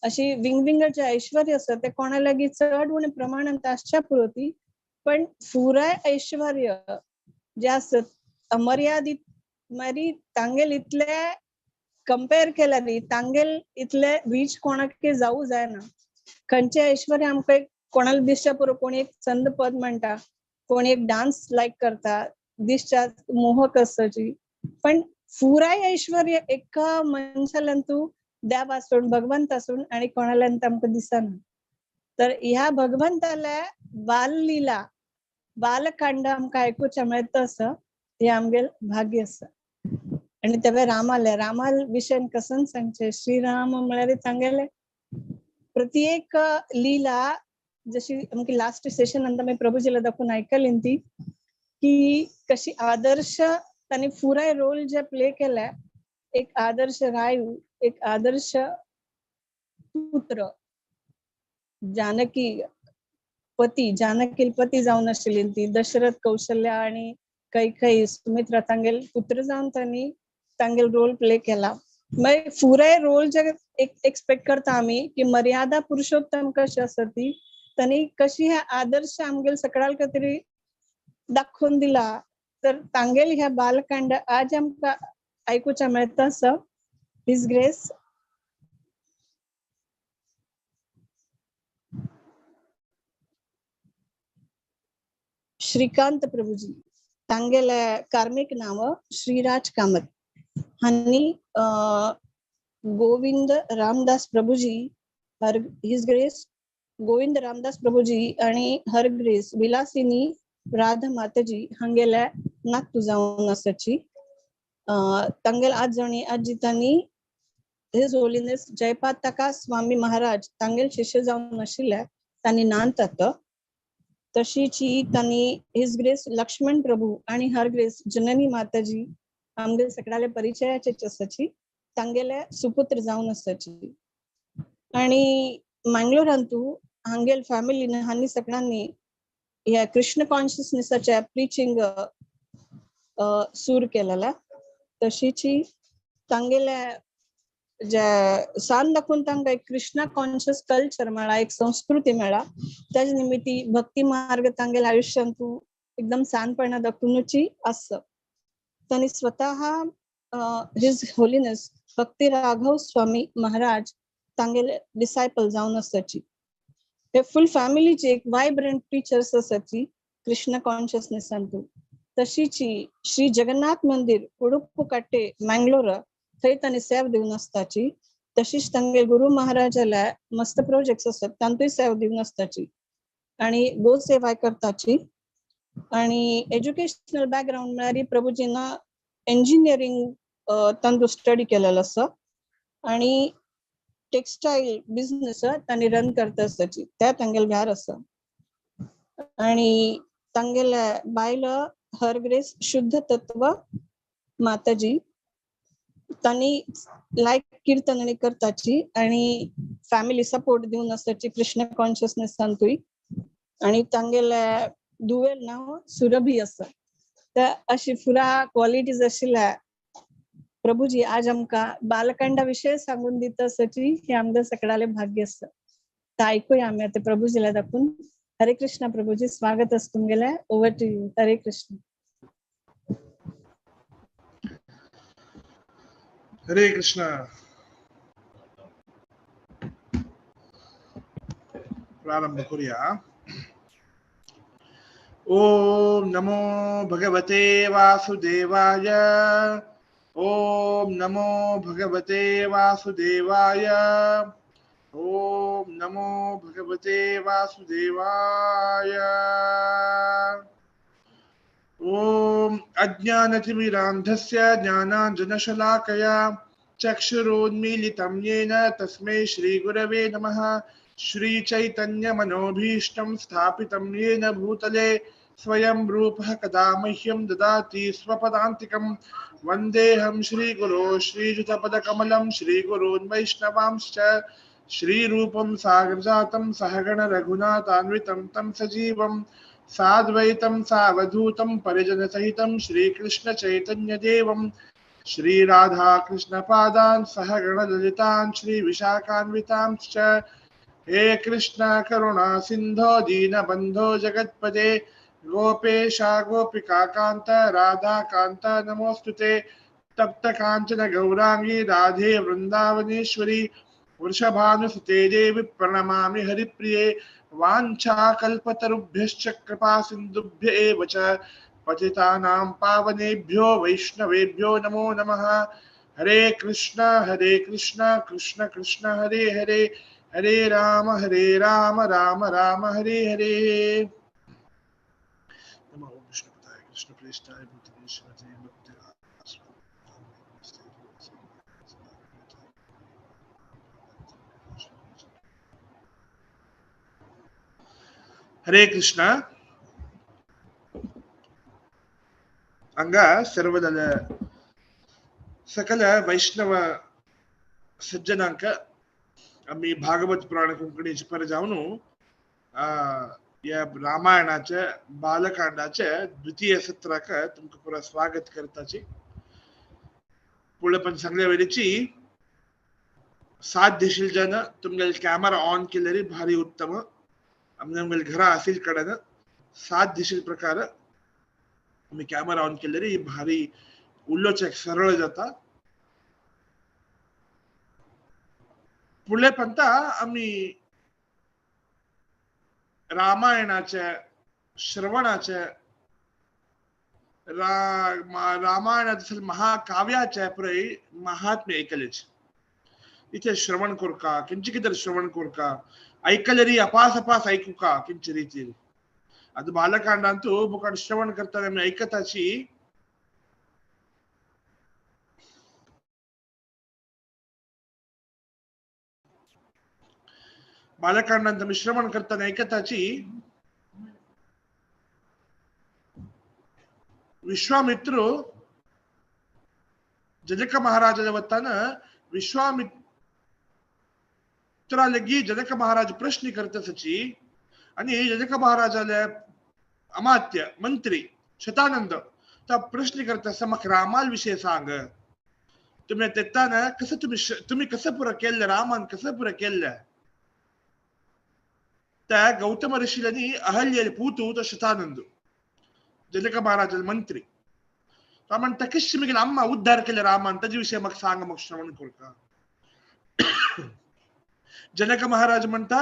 अशी विंगविंगड जे ऐश्वर्य आसा ते कोणा लागीं चड उणे प्रमाणांत आसच्या पुरती, पण पुराय ऐश्वर्य जे आसत अमर्यादीत मारी तांगेल इतले कंपेर केल्यार तांगेल इतले रीच कोणाक जावू जायना. खंयचे ऐश्वर्य आमकां कोणाला दिसच्या पुरो, कोणी एक चंद पद म्हणटा, कोणी एक डान्स लायक करता, दिसच्या मोहक आसची, पण पुराय ऐश्वर्य एका मनशाल्यान तूं देव आसून भगवंत आसून आणि कोणाल्यान आमकां दिसना. तर ह्या भगवंताल्या बाललीला बालकांड आमकां आयकुचें मेळटा आसा, हे आमगेल भाग्य आसा. आनी तेवे रामाले रामाल विशयन कसन सांगचे, श्रीराम म्हळ्यार तांगेले प्रत्येक लीला जशी आमकी लास्ट सेशन नंतर मी प्रभुजीला दाखवून ऐकली ती की कशी आदर्श तांणी पुराय रोल जे प्ले केलाय, एक आदर्श रायू, एक आदर्श पुत्र, जानकी पती, जानकी पती जावन आशिल्ली ती, दशरथ कौशल्या आणि कैकेयी सुमित्रा तांगेल पुत्र जावन तांणी तांगेल रोल प्ले केला. मागीर पुराय रोल जे एक एक्सपेक्ट करता आमी की मर्यादा पुरुषोत्तम कशी आसा ती तांणी कशी हे आदर्श आमगेल सगळ्यां खातीर दाखोवन दिला. तर तांगेल ह्या बालकांड आज आमकां आयकुचें मेळटा आसा. His grace Shrikant Prabhuji तांगेले कार्मिक नाव श्रीराज कामत हांणी गोविंद रामदास प्रभुजी हर his grace Govind Ramdas Prabhuji आणि हर ग्रेस विलासिनी राधा माताजी हांगेले नातू जावन आसाची. तांगेल आजणी आजी तांणी his holiness Jayapataka Swami Maharaj तांगेल शिष्य जावन आशिल्ले तांणी नांतात. तशीची तांणी his grace Lakshman प्रभू आणि हर ग्रेस जननी माताजी आमगेल सगळ्याले परिचयाचे आसाची, तांगेले सुपुत्र जावन आसाची. आणि मंगलोरांतू हांगेल फॅमिलीन हांणी सगळ्यांनी ह्या कृष्ण कॉन्शियसनेसाच्या प्रिचिंग सूर केलेला. तशीची तांगेले जे सान दाखोवन तांकां एक कृष्णा कॉन्शियस कल्चर मेळा, एक संस्कृती मेळा, त्याच निमित्ती भक्ती मार्ग तांगेल आयुष्यांतू एकदम सानपणा दाखोवनुची आसा. तांणी स्वतः his holiness भक्ती राघव स्वामी महाराज तांगेले डिसायपल जावन आसाची. हे फुल फॅमिलीची एक वायब्रंट टीचर्स आसाची कृष्ण कॉन्शियसनेसांतू. तशीची श्री जगन्नाथ मंदिर उडुप्पू काट्टे मंगलोर थंय तांणी सेव दिवन आसताची. तशीच तांगेल गुरु महाराजाला मस्त प्रोजेक्ट्स आसात तांतूय सेव दिवन आसताची आणि गो सेवाय करताची. आणि एज्युकेशनल बॅकग्राऊंड म्हळ्यार प्रभुजीना इंजिनियरिंग तांतू स्टडी केलेलो आसा आणि टेक्सटायल बिझनेस तांणी रन करता आसताची, त्या तांगेल घर आसा. आणि तांगेले बायल हर ग्रेस शुद्ध तत्व माताजी तांणी लायक कीर्तन आणि करताची आणि फॅमिली सपोर्ट दिवन आसताची कृष्ण कॉन्शियसनेस तांतूय. आणि तांगेले दुवेल नाव सुरभी आसा. तर अशी फुरा क्वालिटीज आशिल्ल्या प्रभुजी आज आमकां बालकांडा विशय सांगून दिता आसाची, हे आमकां सगळ्याले भाग्य आसा. तर आयकुया आमी आतां प्रभुजीला दाखोवन. हरे कृष्ण प्रभुजी, स्वागत आसा तुमगेलें. Over to you. Hare Krishna. Hare Krishna. प्रारंभ करूया. ओम नमो भगवते वासुदेवाय. ओम नमो भगवते वासुदेवाय. ओम नमो भगवते वासुदेवाय. ओम अज्ञानतिमिरान्धस्य ज्ञानाञ्जनशलाकया चक्षुरुन्मीलितं येन तस्मै श्रीगुरवे नमः. श्रीचैतन्यमनोभीष्टं स्थापितं येन भूतले स्वयं रूपः कदा मह्यं ददाति स्वपदान्तिकं. वन्देऽहं श्रीगुरो श्रीयुतपदकमलं श्रीगुरून् वैष्णवांश्च श्रीरूपं सागरजातं सहगण रघुनाथान्वितं तं सजीवं साद्वैतं सावधूतं परिजनसहितं श्रीकृष्णचैतन्यदेवं श्री राधा कृष्ण पादान् सह गणललितान् श्री विशाखान्वितांश्च। हे कृष्ण करुणा सिन्धो दीनबन्धो जगत्पते गोपेशा गोपिका कान्त राधा कान्त नमोस्तुते। तप्त कांचन गौरांगी राधे वृंदावनेश्वरी वृषभानुसुते देवी प्रणमामि हरिप्रिये। वाञ्छाकल्पतरुभ्यश्च कृपा सिन्धुभ्य एव च पतितानां पावनेभ्यो वैष्णवेभ्यो नमो नमः। हरे कृष्ण कृष्ण कृष्ण हरे हरे, हरे राम राम राम हरे हरे। नमो विष्णुपदाय कृष्ण प्रेष्ठाय भूतले श्रीमते भक्ति। हरे कृष्ण। अंग सर्वदल सकल वैष्णव सज्जनांक आम्ही भागवत पुराण कोंकणीचे पर जावन या रामायणाचे बालकांडाचे द्वितीय सत्राक तुमकां पुरा स्वागत करताची। पुढे पण सांगल्या वेळेची सात दिशील जन तुमगे कॅमेरा ऑन केलेली भारी उत्तम। आमगे घरा असेल कडन सात दिशील प्रकार आम्ही कॅमेरा ऑन केलेली भारी उल्लोचक सरळ जाता। पुढे पंता आम्ही रामायणाच्या श्रवणाच्या रामायणाच्या महाकाव्याच्या पुरे महात्म्य ऐकलेच। इथे श्रवण कोरका किंची कितर श्रवण कोरका ऐकलेरी अपास अपास ऐकू का किंची रीती ಅದು ಬಾಲಕಾಂಡ ಅಂತೂ ಬುಕಾಡ್ ಶ್ರವಣ करताना आम्ही ऐकताची बालकांड आम्ही श्रवण करताना ऐकताची विश्वामित्र जनक महाराजाला वताना विश्वामित्रालगी जनक महाराज प्रश्न करतसची आणि जनक महाराजाला अमात्य मंत्री शतानंद त्या प्रश्न करतस मग रामाल विषय सांग तुम्ही तेताना कसं तुम्ही तुम्ही कसं पुरं केलं रामान कसं पुरं केलं। त्या गौतम ऋषीलानी अहल्य पूतू तो शतानंद जनक महाराजाला मंत्री म्हणता कशी मी अम्मा उद्धार केलं रामान त्याच्या विषय मग सांग मग श्रवण करता। जनक महाराज म्हणता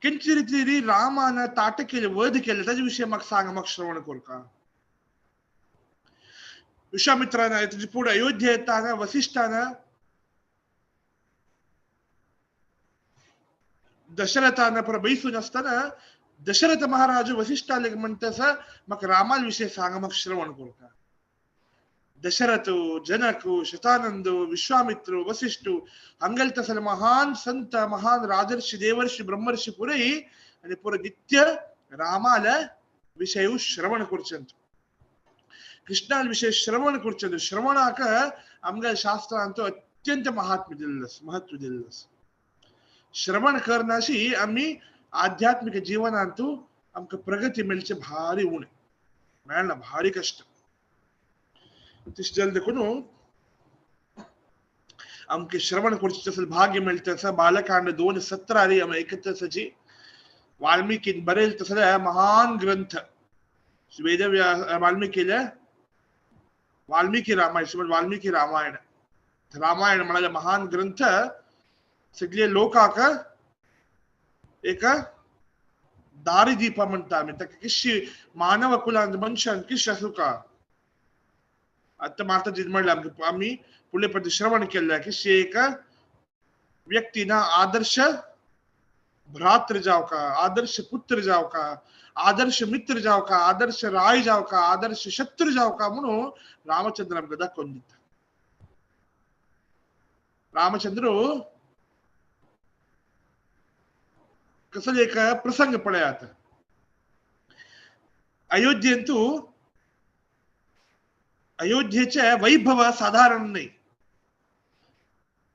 किंची रीती रामान ताट केले वध केले त्याच्या विषय मग सांग मग श्रवण करता। विश्वामित्रानं तुझी पुढे अयोध्या येताना वसिष्ठानं दशरथानं पर बैसून असताना दशरथ महाराज वसिष्ठाले म्हणतस मग रामाल विषय सांग मग श्रवण करता। दशरथ जनक शतानंद विश्वामित्र वसिष्ठ हंगल तसल महान संत महान राजर्षी देवर्षी ब्रह्मर्षी पुरे आणि पुरे नित्य रामाला विषय श्रवण करचंत कृष्णाल विषय श्रवण करचंत। श्रवणाक आमगे शास्त्र अंतू अत्यंत महात्म्य दिल्लस महत्व दिल्लस। श्रवण करनाशी आम्ही आध्यात्मिक जीवनांतू आमकां प्रगती मेळचे भारी उणे मेळना भारी कष्ट। तशें देखून आमकां श्रवण करचें तसलें भाग्य मेळटा आसा। बालकांड 2:17 आमी ऐकत आसाची वाल्मिकीन बरयल तसले महान ग्रंथ वेदव्यास वाल्मिकीले वाल्मिकी रामायण श्रीमद वाल्मिकी रामायण रामायण म्हणाले महान ग्रंथ सगळे लोकाक एक दारिदीप म्हणता आमी ताका किशी मानव कुलान मनशान किश आसूं का आतां माताजी म्हणलें आमकां आमी फुडले पटी श्रवण केल्लें की एक व्यक्तीना आदर्श भ्रातृ जावका आदर्श पुत्र जावका आदर्श मित्र जावका आदर्श राय जावका आदर्श शत्रू जावका म्हणून रामचंद्र आमकां दाखोवन दिता। रामचंद्र कसलो एक प्रसंग पळयात। अयोध्येंतु अयोध्येचे वैभव साधारण नाही।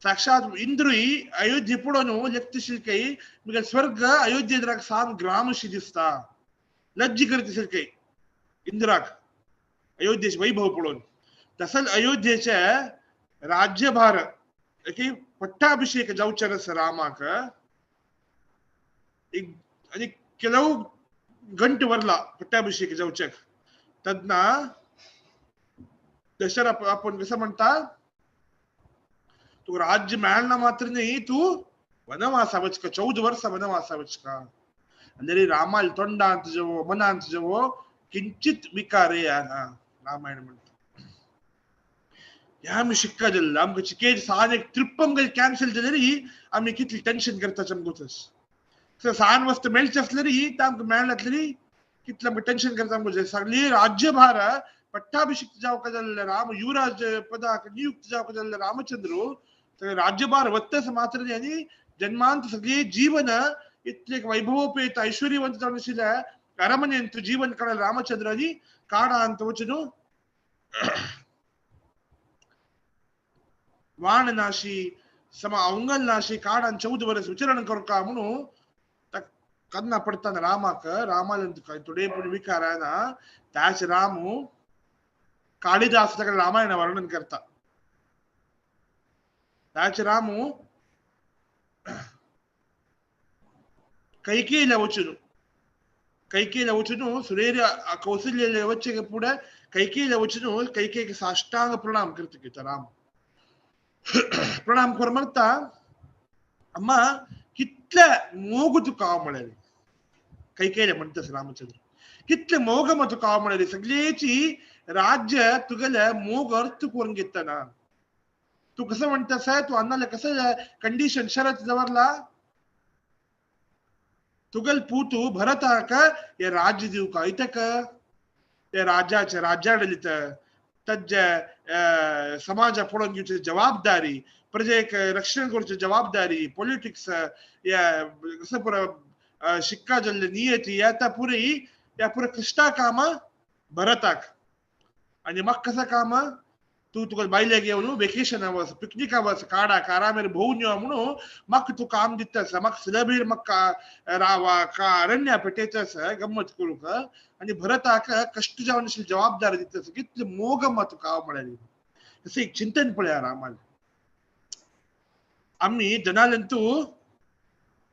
साक्षात इंद्रुई अयोध्ये पळोवन व्यक्तिशील काही मगे स्वर्ग अयोध्येद्राक सान ग्रामशी दिसता लज्जी करतिशील काही इंद्राक अयोध्येचे वैभव पळोवन। तसल अयोध्येचे राज्यभार की पट्टाभिषेक जावचें आसा रामाक एक आनी ಕೆಲವು गंट वरला पट्टाभिषेक जावचेक तेन्ना दशरथ आपण कसं म्हणता तू राज्य मेळना मात्र नाही तू वनवासा वचका 14 वर्ष वनवासा वचका ಅಂದರೆ रामाल तोंडांत जवो मनांत जवो किंचित विकार ना रामायण म्हणता ह्या आमी शिक्का जाल्लो आमकां चिकेट सान एक ट्रिप आमकां कॅन्सल जाल्यार आमी कितली टेन्शन करता आमकां सान वस्तू मेळची आसल्यार ते आमकां मेळनातली कितलें आमकां टेन्शन करता आमकां सगळी राज्यभार पट्टाभिषिक्त जावका जाल्ले राम युवराज पदाक नियुक्त जावका जाल्ले रामचंद्र सगळे राज्यभार वत्तस मात्र आनी जन्मांत सगळे जीवन इतले वैभवोपेत ऐश्वर्यवंत जावन आशिल्ले अरमनेंत जीवन काडले रामचंद्र आनी काडांत वचून वाणनाशी सम अवंगलनाशी काडान 14 वर्स विचरण करका म्हणून कन्ना पडताना रामाक रामाला थोडे पूण विकार ना त्याच रामू कालिदास ताका रामायण वर्णन करता त्याच रामू कैकेयीला वचून कैकेयीला वचून सुरेर कौशल्य वच्चे पुढे कैकेयीला वचून कैकेयीक साष्टांग प्रणाम करता घेता राम प्रणाम कर म्हणता अम्मा कितले मोग तुका हांव म्हळ्यार कैकेयीला म्हणटास रामचंद्र कितले मोग तुका हांव म्हळ्यार सगळेची राज्य तुगेले मोग अर्थ करून घेतना तू कसं म्हणतास तू अन्नाला कसं कंडिशन शरत दवरला तुगल पूतू भरताक हे राज्य दिवका इतक ते राज्याचे राज्याडलित तज्जे समाजा पळोवन घेवची जबाबदारी प्रजेक रक्षण करची जबाबदारी पॉलिटिक्स कसं पुरा शिक्का जाल्ले नियती येता पुरी या पुरा कश्टा काम भरताक आनी म्हाका कसं काम तू तुका बायलेक येवन वेकेशन वच पिकनिका वच काडाक आरामेर भोंवून यो म्हणून म्हाका तूं काम दिता आसा म्हाका सुलभीर म्हाका रावा अरण्या पेटयता आसा गम्मत करूंक आनी भरताक कश्ट जावन आशिल्ली जबाबदारी दिता आसा कितले मोग म्हाका तुका हांव म्हळ्यार तशें एक चिंतन पळया रामाल आमी जनालंतू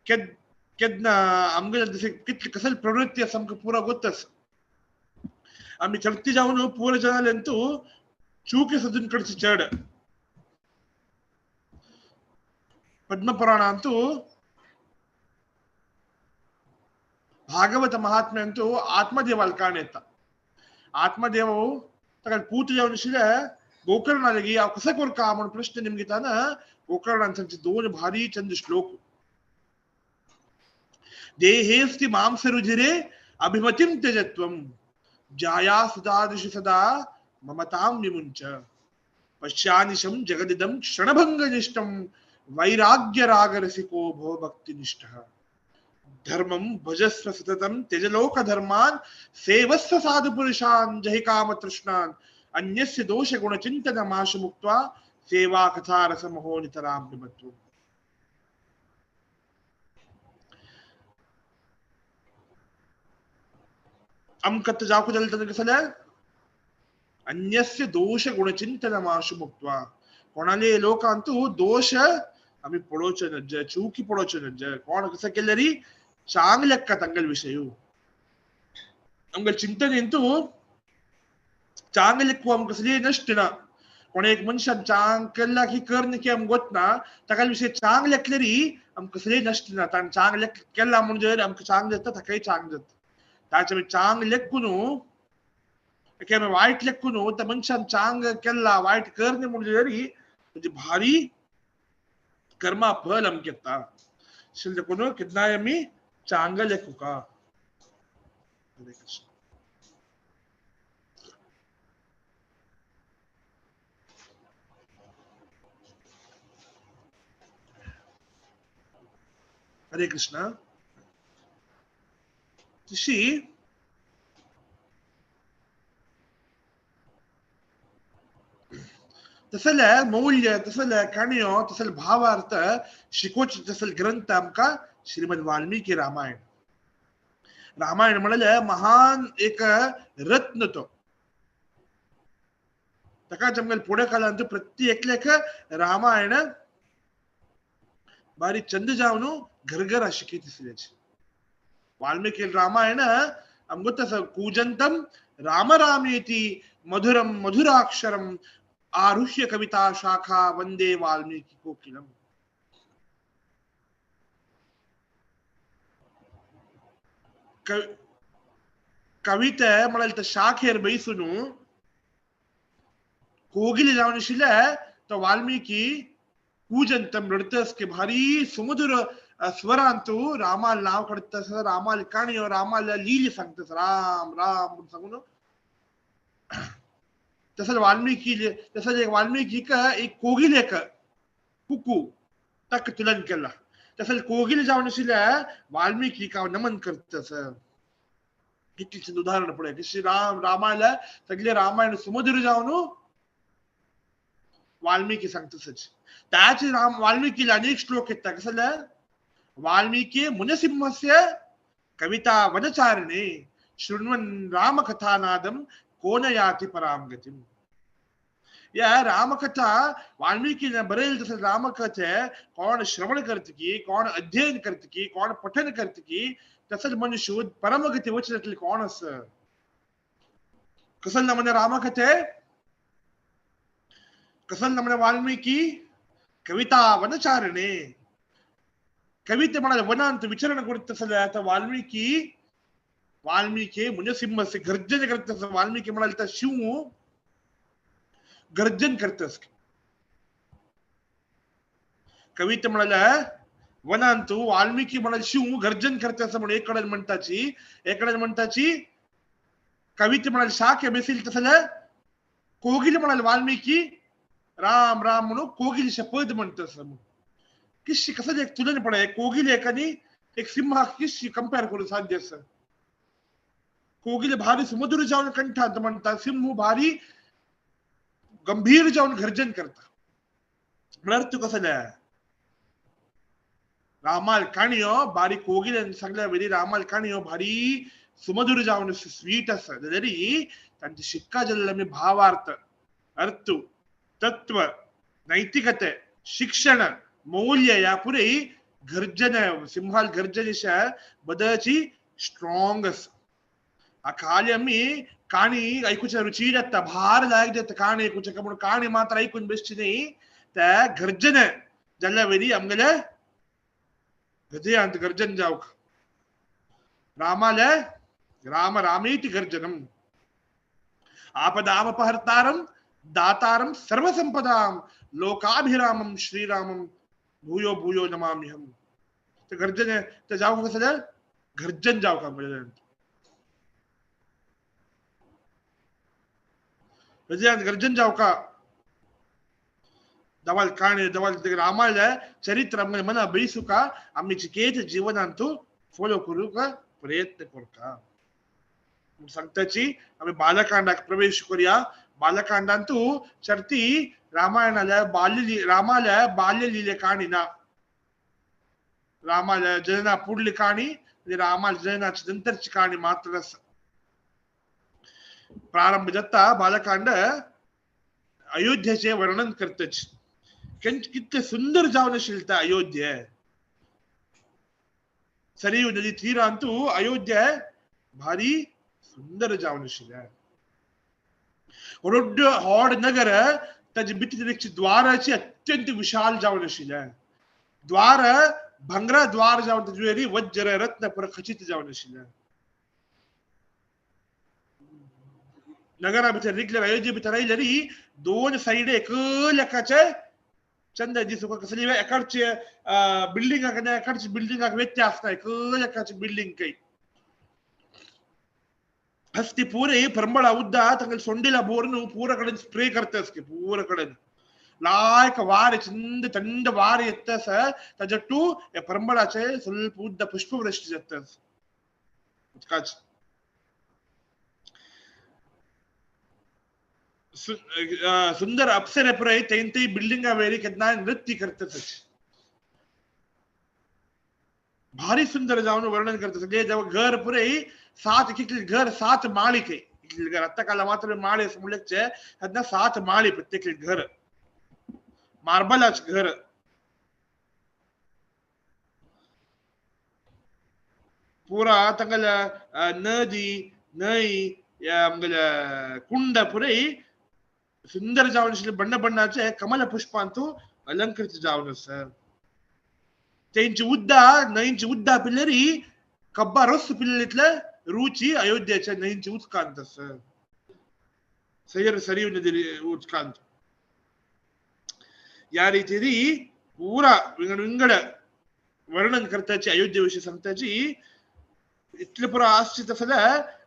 केन्ना आमगेले जशें कितली कसली प्रवृत्ती आसा आमकां पुरा गोत आसा आमी चडती जावन पुरा जनालंतू चूके सजून कडची चड पद्मपुराणांतू भागवत महात्म्यांतू आत्मदेवाल काण येता आत्मदेव ताका पूत जावन आशिल्ले गोकर्णालगी हांव कसो करका म्हूण प्रश्न निमगिताना गोकर्णान सांगचे दोन भारी चंद श्लोक देहेस्ति मांसरुधिरे अभिमतिं त्यजत्वं जाया सदादृशि सदा ममतां विमुञ्च पश्यानिशं जगदिदं क्षणभङ्गनिष्ठं वैराग्यरागरसिको भव भक्तिनिष्ठः धर्मं भजस्व सततं त्यजलोकधर्मान् सेवस्व साधुपुरुषान् जहि कामतृष्णान् अन्यस्य दोषगुणचिन्तनमाशु मुक्त्वा सेवा कथारसमहो नितरां पिबत्वम्। आमकां जावंक जालें तेन्ना कसं जालें अन्यस्य दोष गुणचिंतनमाशु मुक्त्वा कोणाले लोकांतू दोष आमी पळोवचे नज्जे चुकी पळोवचे नज्जे कोण कसं केलें री चांग लेक्का तांगेले विशय आमगेले चिंतनेंतू चांग लेखू आमकां कसली नश्ट ना कोण एक मनशान चांग केला की कर न्ही की आमकां गोत ना ताका विशय चांग लेखले री आमकां कसली नश्ट ना ताणें चांग लेख केला म्हणजे आमकां चांग जाता ताकाय चांग जाता ताचे आमी चांग लेखून की आमी वायट लेखून त्या मनशान चांग केला वायट कर न्ही म्हणजे री म्हणजे भारी कर्मा फल आमकां येता अशें देखून केन्नाय आमी चांग लेखुका। हरे कृष्ण। हरे कृष्ण। तशी तसले मौल्य तसले काणयो तसले भावार्थ शिकोवचे तसले ग्रंथ आमकां श्रीमद वाल्मीकी रामायण। रामायण म्हणल्यार महान एक रत्न तो ताकाच आमगेले फुडें काळांत प्रत्येक एकल्याक रामायण बारी चंद जावन घरघरा शिकयत आसल्याची. वाल्मीकी रामायण आमकां तसो कूजंतम राम रामेति मधुरम मधुराक्षरम आरुह्य कविता शाखा वंदे वाल्मीकि कोकिलम. कविते म्हळ्यार शाखेर बैसून कोगिल जावन आशिल्ले तो वाल्मीकि कूजंतम रडतस की भारी सुमधुर स्वरांतु रामाल नाव काडटस, रामाल काणयो, रामाल लील सांगतस, राम राम म्हणून सांगून. तसंच वाल्मीकि तसंच एक वाल्मीकीक एक कोगिल एक कुकू ताका तुलन केला. तसंच कोगिल जावन आशिल्ले वाल्मीकीक हांव नमन करतस. कितलीं उदाहरण पळय की राम रामायण सगळे रामायण सुमधुर जावन वाल्मीकि सांगतसच. त्याच राम वाल्मीकीला अनेक श्लोक येता. कसं जाल्यार वाल्मीकि मुनसिंहस्य कविता वनचारिणे शृण्वन् रामकथानादं को न याति परां गतिं. या रामकथा वाल्मीकीने बरयल तसं रामकथे कोण श्रवण करत की, कोण अध्ययन करत की, कोण पठन करत की, तसंच मनुष्य परमगती वचनातली कोण अस कसं ना म्हणजे रामकथे कसं ना म्हणजे वाल्मीकि कविता वनचारिणे कविते म्हणाले वनांत विचरण करत तसं वाल्मीकि वाल्मीकि मुनसिंहस्य गर्जन करत तसं वाल्मीकि म्हणाले तर शिव गर्जन करतस. कविते म्हणाले वनांतु वाल्मीकि म्हणाले शिव गर्जन करतस म्हणून एक कडेन म्हणटाची, एक कडेन म्हणटाची कविते म्हणाले शाखे बेसील तसले कोगिल म्हणाले वाल्मीकि राम राम म्हणून कोगिल शपथ म्हणतस. किशी कसं एक तुलन पळय कोगिल एक आनी एक सिंहाक किशी कंपेर करूं साध्य आसा. कोगिल भारी सुमधुर जावन कंठांत म्हणटा, सिंह भारी गंभीर जावन गर्जन करता. म्हळ्यार तूं कसं जाय रामाल काणयो बारी कोगिल सांगल्या वेरी रामाल काणयो भारी सुमधुर जावन स्वीट आसा. जाल्यार तांचे शिक्का जाल्ले आमी भावार्थ, अर्थ, तत्व, नैतिकते, शिक्षण, मौल्य ह्या पुरे गर्जन सिंहाल गर्जन बदची स्ट्रॉंग आसा. खाली आमी काणी आयकुच्या रुची जाता, भार लायक जाता काणी आयकुच्या, पूण काणी मात्र आयकून बेसची न्ही, त्या गर्जन जाल्ल्या वेरी आमगेले हृदयांत गर्जन जावक. रामाले राम रामेति गर्जनम आपदामपहर्तारम दातारम सर्वसंपदाम लोकाभिरामम श्रीरामम भूयो भूयो नमाम्यहम. ते गर्जन ते जावक कसं जाल्यार गर्जन जावक आमगेले हृदयांत गर्जन जावका. दवाल काणी दवाल रामायण चरित्र आमगे मना बैसुका आमी चिकेत जीवनांतु फॉलो करूका प्रयत्न करता. सांगताची आमी बालकांडाक प्रवेश करूया. बालकांडांतु चर्ती रामायणाल्या बाल्य रामाल्या बाल्यलीले काणी ना, रामाल्या जनना पुडली काणी, रामाल्या जननाची नंतरची काणी मात्र आसा. प्रारंभ जाता बालकांड अयोध्येचे वर्णन करतच. कितले सुंदर जावन आशिल्लें अयोध्या. सरयू नदी तीरांतु अयोध्या भारी सुंदर जावन आशिल्लें. व्हड व्हड नगर ताजे भितर द्वाराची अत्यंत विशाल जावन आशिल्लें. द्वार भांगरा द्वार जावन ताजे वज्र रत्न खचित जावन आशिल्लें. नगरा भितर रिगल्यार अयोध्ये भितर आयल्यार दोन सायड एक लेखाचे चंद दिसूंक कसली एकाडचे बिल्डिंगाक आनी एकाडचे बिल्डिंगाक व्यत्यास ना, एक लेखाचे बिल्डिंग काही. हस्ती पुरे परंबळा उद्दा तांगेले सोंडिला बोरून पुरा कडेन स्प्रे करता पुरा कडेन लायक वारे चंद थंड वारे येता ताजे टू हे परंबळाचे ಸ್ವಲ್ಪ उद्दा पुष्पवृष्टी जाता उदकाचे. सुंदर अप्सरे पुरे तें ते बिल्डिंगा वेरी केन्ना नृत्य करता. भारी सुंदर जावन वर्णन करता. सगळे घर पुरे सात एक घर सात माळी काही घर आता काला मात्र माळे म्हणल्याचे त्यांना 7 माळे प्रत्येक घर मार्बलाच घर. पुरा तंगल नदी नई कुंड पुरे सुंदर जावन बण्ण बण्णाचे कमल पुष्पांतु अलंकृत जावन सर. तेंची उद्दा नईंची उद्दा पिल्लरी कब्बा रस पिल्लरीतले रुची अयोध्येच्या नईंची उदकांत सर. सैर सरीव नदी उदकांत. या रीतीरी पूरा विंगड विंगड वर्णन करताची अयोध्ये विषयी सांगताची. इतले पुरा आसचे तसले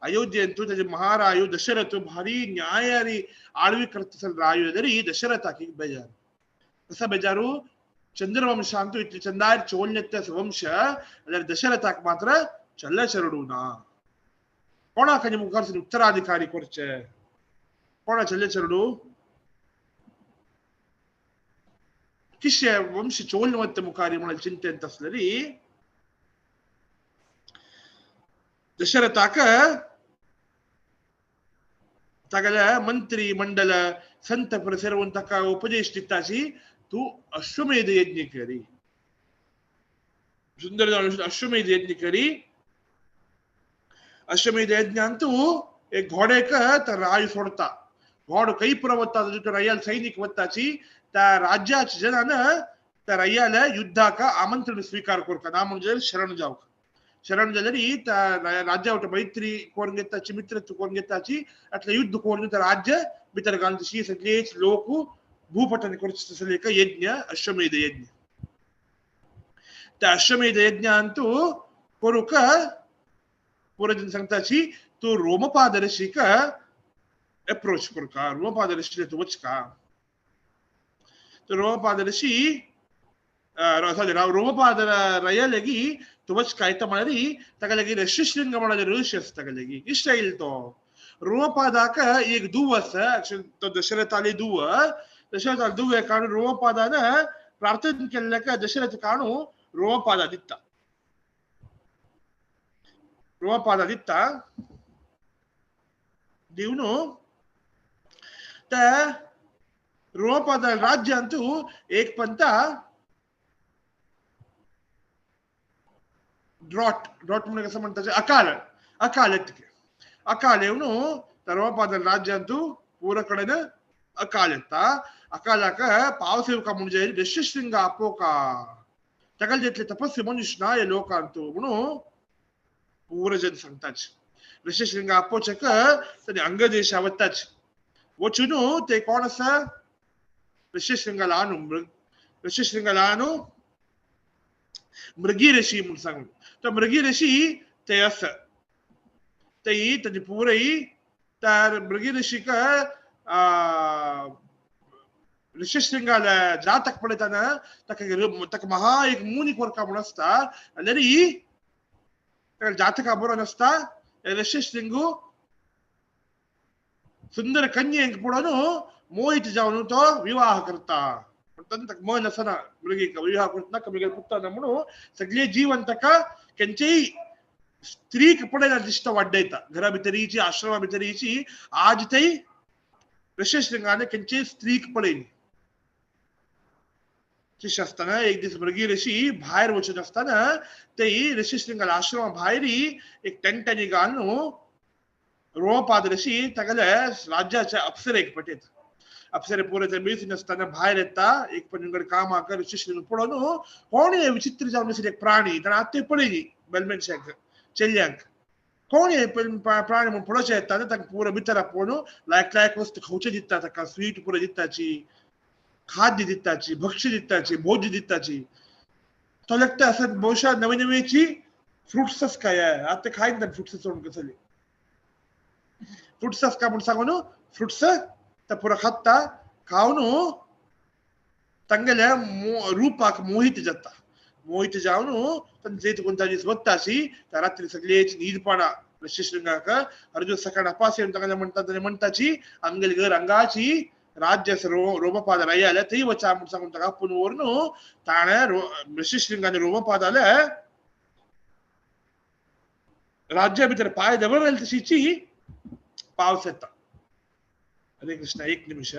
अयोध्येंतु त्याचे महारायु दशरथ भारी न्यायारी आळवी करत रायु तरी दशरथाकी बेजार कसा बेजारू चंद्रवंशांतु इतले चंदार चोलनेत्य वंश दशरथाक मात्र चल्ल चरडू ना कोणाक मुखार उत्तराधिकारी करचे कोणा चल्ले चरडू किशे वंश चोलवत्त मुखारी म्हणून चिंतेंत असलेली दशरथाक तागेले मंत्री मंडल संत सेरवून ताका उपदेश दिताची तू अश्वमेध यज्ञ करी सुंदर जावन अश्वमेध यज्ञ करी. अश्वमेध यज्ञान तू एक घोडेक राय सोडता घोड कई पुरा वता रयाल सैनिक वताची त्या राज्याच्या जनान त्या रयाला युद्धाक आमंत्रण स्वीकार करका ना म्हणजे शरण जावक शरण जाल्यार त्या राज्या मैत्री कोरून घेताची मित्रत्व कोरून घेताची अटले युद्ध कोरून त्या राज्य भितर घालून तशी सगळेच लोक भूपटन करचे तसले एक यज्ञ अश्वमेध यज्ञ. त्या अश्वमेध यज्ञांतू करूक पुरजन सांगताची तू रोमपाद ऋषीक अप्रोच करका रोमपाद ऋषीला तू वचका. तर रोमपाद ऋषी सॉरी रोमपाद रयलगी तू वचका येता म्हळ्यार ताका लागीं ऋषिशृंग म्हळ्यार ऋषी आसा ताका लागीं इश्ट येयल तो रोमपादाक एक दुव आसा तो दशरथाली दुव दशरथाली दुवे काडून रोमपादान प्रार्थना केल्ल्याक दशरथ काडून रोमपादा दिता रोमपादा दिता दिवन त्या रोमपाद राज्यांतू एक पंता ड्रॉट ड्रॉट म्हणजे कसं म्हणतात अकाल अकाल येतके अकाल येवन त्या रोमपाद राज्यांतू पूरा कडेन अकाल येता. अकालाक पावस येवका म्हणजे ऋषिशृंग आपोवका ताका जितले तपस्वी मनुष्य ना हे लोकांतू म्हणून पूरा जन सांगताच ऋषिशृंग आपोवचेक ताणी अंगदेशा वताच वचून ते कोण आसा ऋषिशृंगाला आणू ऋषिशृंगाला आणू मृगी ऋषी म्हणून सांगून तो मृगी ऋषी ते आसा ते ताजी पुरई त्या मृगी ऋषीक ऋषिशृंगाला जातक पळयतना ताका ताका महा एक मुनी कोरका म्हूण आसता जाल्यार ताका जातका बरो नासता ऋषिशृंगू सुंदर कन्येक पळोवन मोहित जावन तो विवाह करता. ताका मन आसना मृगीक विवाह करतना कमी पुत्ताना म्हणून सगळे जीवन ताका केंचेय स्त्रीक पळयना दिश्ट वाड्डयता घरा भितर येयची आश्रमा भितर येयची आज थंय ऋषिशृंगाने केंचेय स्त्रीक पळयली. शिष्य आसतना एक दीस मृगी ऋषी भायर वचून आसतना ते ऋषिशृंगाला आश्रमा भायर एक टेंटानी घालून रोमपाद ऋषी तागेले राज्याच्या अप्सरेक पटयता. अप्सरे पुरे ते मिळून आसतना भायर येता एक पण विंगड कामाक ऋषिशृंग पळोवन कोण हे विचित्र जावन आशिल्ले एक प्राणी ताणें आतां पळयली बेलमेनशाक चेल्यांक कोण हे प्राणी म्हूण पळोवचें येता ताका पुरो भितर आपोवन लायक लायक वस्तू खावचें दिता ताका स्वीट पुरो दिताची खाद्य दिताची भक्ष्य दिताची भोज्य दिताची. तो लागता असं बहुशा नवी नवीची फ्रुट्सच काय आतां खायन फ्रुट्स चोवन कसले फ्रुट्स काय म्हूण सांगून फ्रुट्स ते पुरो खाता खावन तांगेल्या रुपाक मोहित जाता. मोहित जावन तांचे कोण ताजी वत्ताशी त्या रात्री सगळेच न्हीदपणा ऋषिशृंगाक अर्जुन सकाळ अपास येवन तांगेले म्हणटा म्हणटाची आमगेले घर अंगाची राज्य रोमपाद रयाले थंय वचा म्हूण सांगून ताका आपूण व्हरून ताणें ऋषिशृंगाने रोमपादाले राज्या भितर पांय दवरले तशीची पावस येता. हरे कृष्णा. एक निमिष.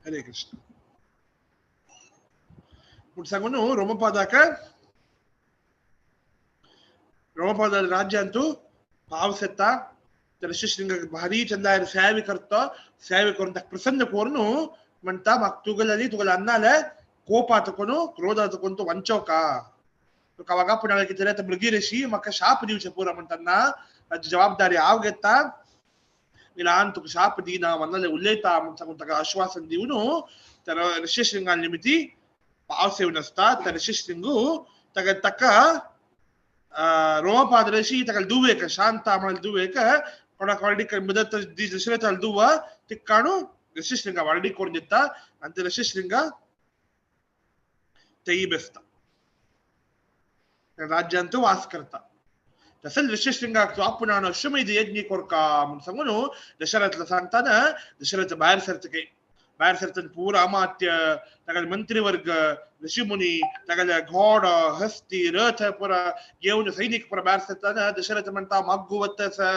हरे कृष्ण. पूण सांगू न्हू रोमपादाक रोमपाद राज्यांतू पावस येता तर ऋषिशृंगाक भारी चंदायर सेवे करता. सेवे करून ताका प्रसन्न करून म्हणटा म्हाका तुगेले तुगेले अन्नाले कोपात कोण क्रोधात कोण तूं वंचोका तुका वागा पुण्याला कितें रे मृगी ऋषी म्हाका शाप दिवचें पुरो म्हणटा ना ताची जबाबदारी हांव घेता ल्हान तुका शाप दिना मनाले उलयता म्हूण सांगून ताका आश्वासन दिवन तर ऋषिशृंगा निमित्ती पावस येवन आसता. तर ऋषिशृंगू ताका ताका रोमपाद ऋषी ताका दुवेक शांता म्हळ्यार दुवेक कोणाक वाडी मदत दशरथाला दुवा ती काडून ऋषिशृंगा वाडी करून दिता आनी ते ऋषिशृंगा तेय बेसता राज्यांत वास करता. तसेच ऋषिशृंगाक आपूण अश्वमेध यज्ञ कोरका म्हूण सांगून दशरथला सांगताना दशरथ भायर सरता काही भायर सरतना पुरा अमात्य तागेले मंत्रीवर्ग ऋषिमुनी तागेले घोड हस्ती रथ पुरा घेवन सैनिक पुरा भायर सरतना दशरथ म्हणटा माग्गू वता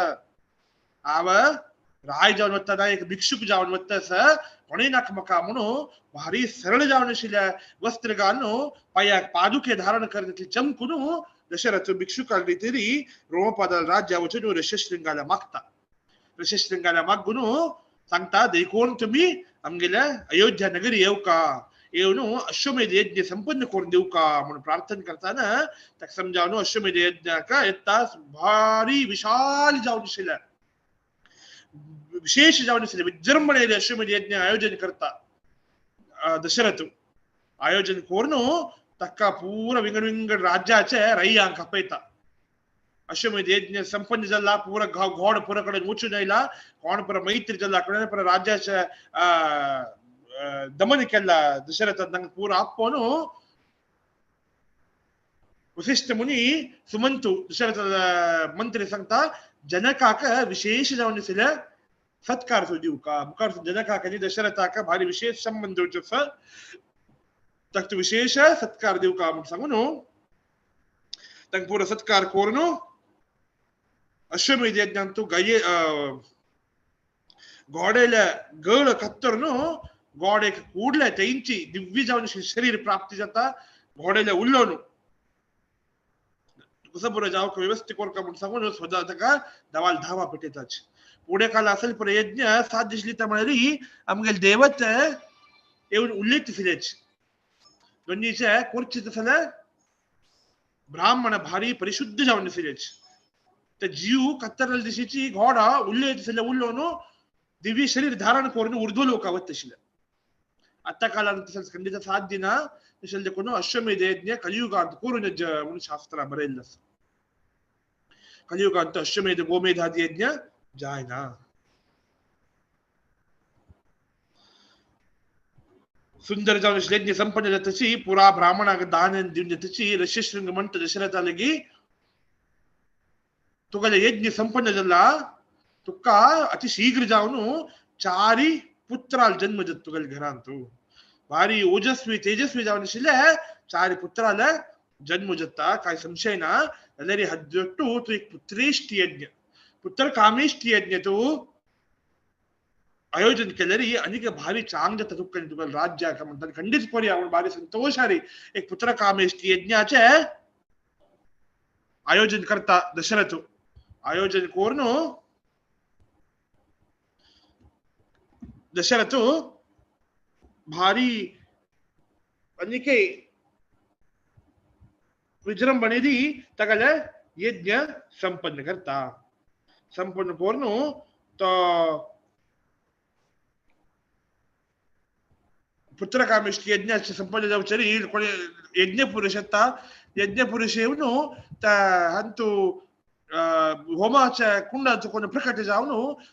हांव राय जावन वतना एक भिक्षुक जावन वता कोणूय नाका म्हाका म्हणून भारी सरळ जावन आशिल्ल्या वस्त्र घालून पांयाक पादुके धारण करतली चमकून दशरथ भिक्षुका तरी रोमपादा राज्या वचून ऋषिशृंगाला मागता. ऋषिशृंगाला मागून सांगता देखून तुमी आमगेल्या अयोध्या नगरी येवका येवन अश्वमेध यज्ञ संपन्न करून दिवका म्हणून प्रार्थना करताना ताका समजावन अश्वमेध यज्ञाक येता भारी विशाल जावन आशिल्ल्या विशेष जावन आशिल्ले विजृंभणे अश्वमेध यज्ञ आयोजन करता दशरथ. आयोजन करून ताका पुरा विंगड विंगड राज्याचे रय्यांक आपयता. अश्वमेध यज्ञ संपन्न जाला पुरा घोड पुरा कडेन वचून आयला कोण पुरा मैत्री जाला कोण पुरा राज्याचे दमन केला दशरथान तांकां पुरा आपोवन वसिष्ठ मुनी सुमंतू दशरथ मंत्री सांगता जनकाक विशेष जावन आशिल्ले सत्कार सो दिवका मुखार जनकाक आनी दशरथाक भारी विशेष संबंध दिवचो आसा ताका विशेष सत्कार दिवका म्हूण सांगून तांकां पुरो सत्कार करून अश्वमेध यज्ञांतू गये घोडेले गळ कत्तरून घोडेक ಕೂಡಲೇ तेंची दिव्य जावन शरीर प्राप्ती जाता. घोडेले उल्लोवन कसो बरो जावंक व्यवस्थित कोरका म्हूण सांगून स्वता ताका दवाल धावा पेटयताच. फुडें काल असेल पुरो यज्ञ साथ दिसली त्या म्हळ्यार आमगेले देवत येवन उलयत आशिल्लेच दोनीचे कोरचे तसले ब्राह्मण भारी परिशुद्ध जावन आशिल्लेच. ते जीव कत्तरल दिशेची घोडा उलयत आशिल्ले उलोवन दिव्य शरीर धारण करून उर्ध्व लोका वता आशिल्ले. आतां काळान तशेंच खंडीत साथ दिना तशें देखून अश्वमेध यज्ञ कलियुगांत करून म्हणून शास्त्रां बरयल्लें आसा. कलियुगांत अश्वमेध गोमेधादी यज्ञ जायना. सुंदर जावन यज्ञ संपन्न जातची पुरा ब्राह्मणाक दान दिवन जातची ऋषिशृंग म्हणटा दशरथा लगी तुगेले यज्ञ संपन्न जाला तुका अति शीघ्र जावन चारी पुत्राल जन्म जाता तुगेले घरांत भारी ओजस्वी तेजस्वी जावन आशिल्ले चारी पुत्राल जन्म जाता काय संशय ना. जाल्यार हद्दट्टू तूं एक पुत्रेष्ट यज्ञ पुत्र कामेष्ट यज्ञ तूं आयोजन केल्यार आनीक भारी चांग जाता तुका तुका राज्याक म्हणटा खंडीत कोरया म्हूण भारी संतोश हारी एक पुत्र कामेष्ट यज्ञाचे आयोजन करता दशरथ. आयोजन करून दशरथ भारी आनीक विजृंभणे तागेले यज्ञ संपन्न करता. संपन्न करून तो पुत्रकामेष्ट यज्ञाचे संपन्न जावचें कोणी यज्ञ पुरुष येता. यज्ञ पुरुष येवन हांतू होमाच्या कुंडाचो कोण प्रकट जावन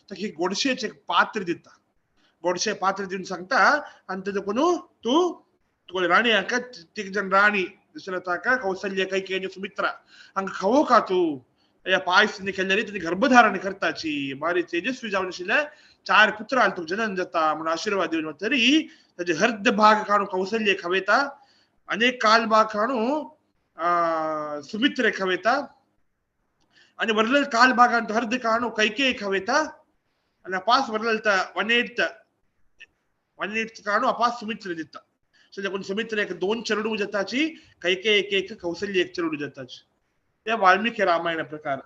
ताका गोडशेचें पात्र दिता. गोडशे पात्र दिवन सांगता आनी तेजो कोण तूं तुगेले राणी हांका तीग जाण राणी दशरथाक कौसल्य कैकेयी आनी सुमित्रा हांकां खावोवका तूं या पायस केल्ले तेणी गर्भधारण करताची भारी तेजस्वी जावन आशिल्ले 4 पुत्रां तुका जनन जाता म्हणून आशिर्वाद दिवन तरी ताजे अर्ध भाग काडून कौशल्य खवेता आनी काल भाग काडून सुमित्रे खवेता आनी वरलेल काल भागांत अर्ध काडून कैकेयी खवेता आनी अपास वरलेल 1/8 काडून अपास सुमित्रे दिता. सो देखून सुमित्रे एक 2 चेडूं जाताची, कैकेयी एक एक, कौशल्य एक चेडूं जाताची. हे वाल्मिकी रामायण प्रकार.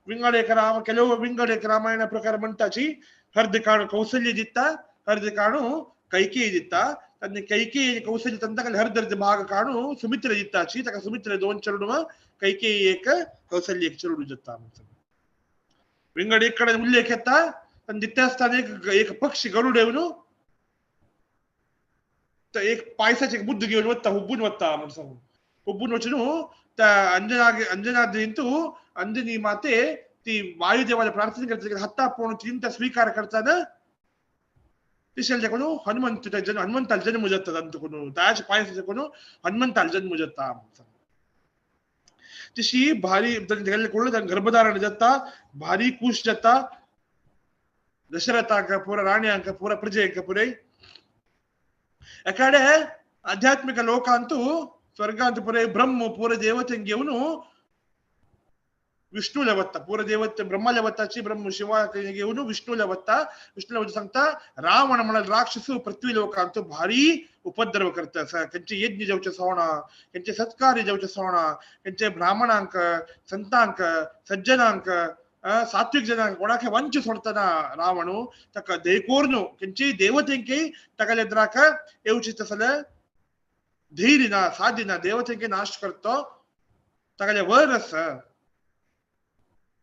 विंगड एक राम ಕೆಲವು विंगड एक रामायण प्रकार म्हणटाची अर्ध काडून कौशल्य दिता, अर्ध काडून कैकेयी दिता. आनी कैकेयी कौशल्य तंता अर्ध अर्ध भाग काडून सुमित्रे दिताची. ताका सुमित्रे 2 चेडूं, कैकेयी एक, कौशल्य एक चेडूं जाता. विंगड एक कडेन उल्लेख येता आनी दिता आसतना एक पक्षी गरुड येवन एक पायसाचे एक बुद्ध घेवन वता, हुबून वता म्हणून सांगून हुबून वचून त्या अंजनाद्रींतू अंजनी माते ती वायुदेवाला प्रार्थना करता, हत्ता पोण तीन स्वीकार करताना तिशेल कोण हनुमंत हनुमंताल जन्म जाता तांचो कोण ताचे पायस कोण हनुमंताल जन्म जाता. तशी भारी गर्भधारण जाता, भारी कुश जाता दशरथाक पुरा राण्यांक पुरा प्रजेक पुरे. एकाडे आध्यात्मिक लोकांतू स्वर्गांत पुरे ब्रह्म पुरे देवतेंक घेवन विष्णूला वता, पुरे देवते ब्रह्माला वताची ब्रह्म शिवा घेवन विष्णूला वता. विष्णूला वता सांगता रावण म्हणाल राक्षस पृथ्वी लोकांत भारी उपद्रव करता, त्यांचे यज्ञ जावचे सोणा, त्यांचे सत्कार जावचे सोणा, त्यांचे ब्राह्मणांक संतांक सज्जनांक सात्विक जनांक कोणाक वंच सोडताना रावणू ताका देकोर्नु त्यांचे देवतेंके ताका लेद्राक येवचे तसले धैर्य ना साध्य ना देवतेंके नाश करतो. ताका वर आसा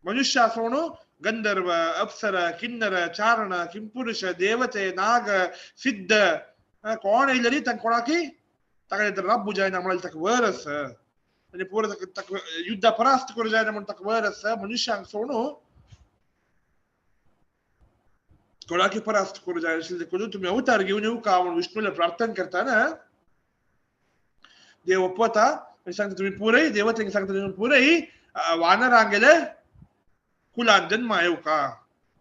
मनुष्य सोणू गंधर्व अप्सर किन्नर चारण किंपुरुष देवते नाग सिद्ध कोण येयले तांकां कोणाकी ताका रब्बू जायना म्हळ्यार ताका वर आसा आनी पुरो ताका युद्ध परास्त करूं जायना म्हूण ताका वर आसा. मनुष्यांक सोणू कोणाकी परास्त करूं जाय आशिल्लें देखून तुमी अवतार घेवन येवका म्हूण विष्णूला प्रार्थना करतना देव ओपता सांगता तुमी पुरय देवतेंक सांगता तुमी पुरय वानरांगेले कुलान जन्मा येवका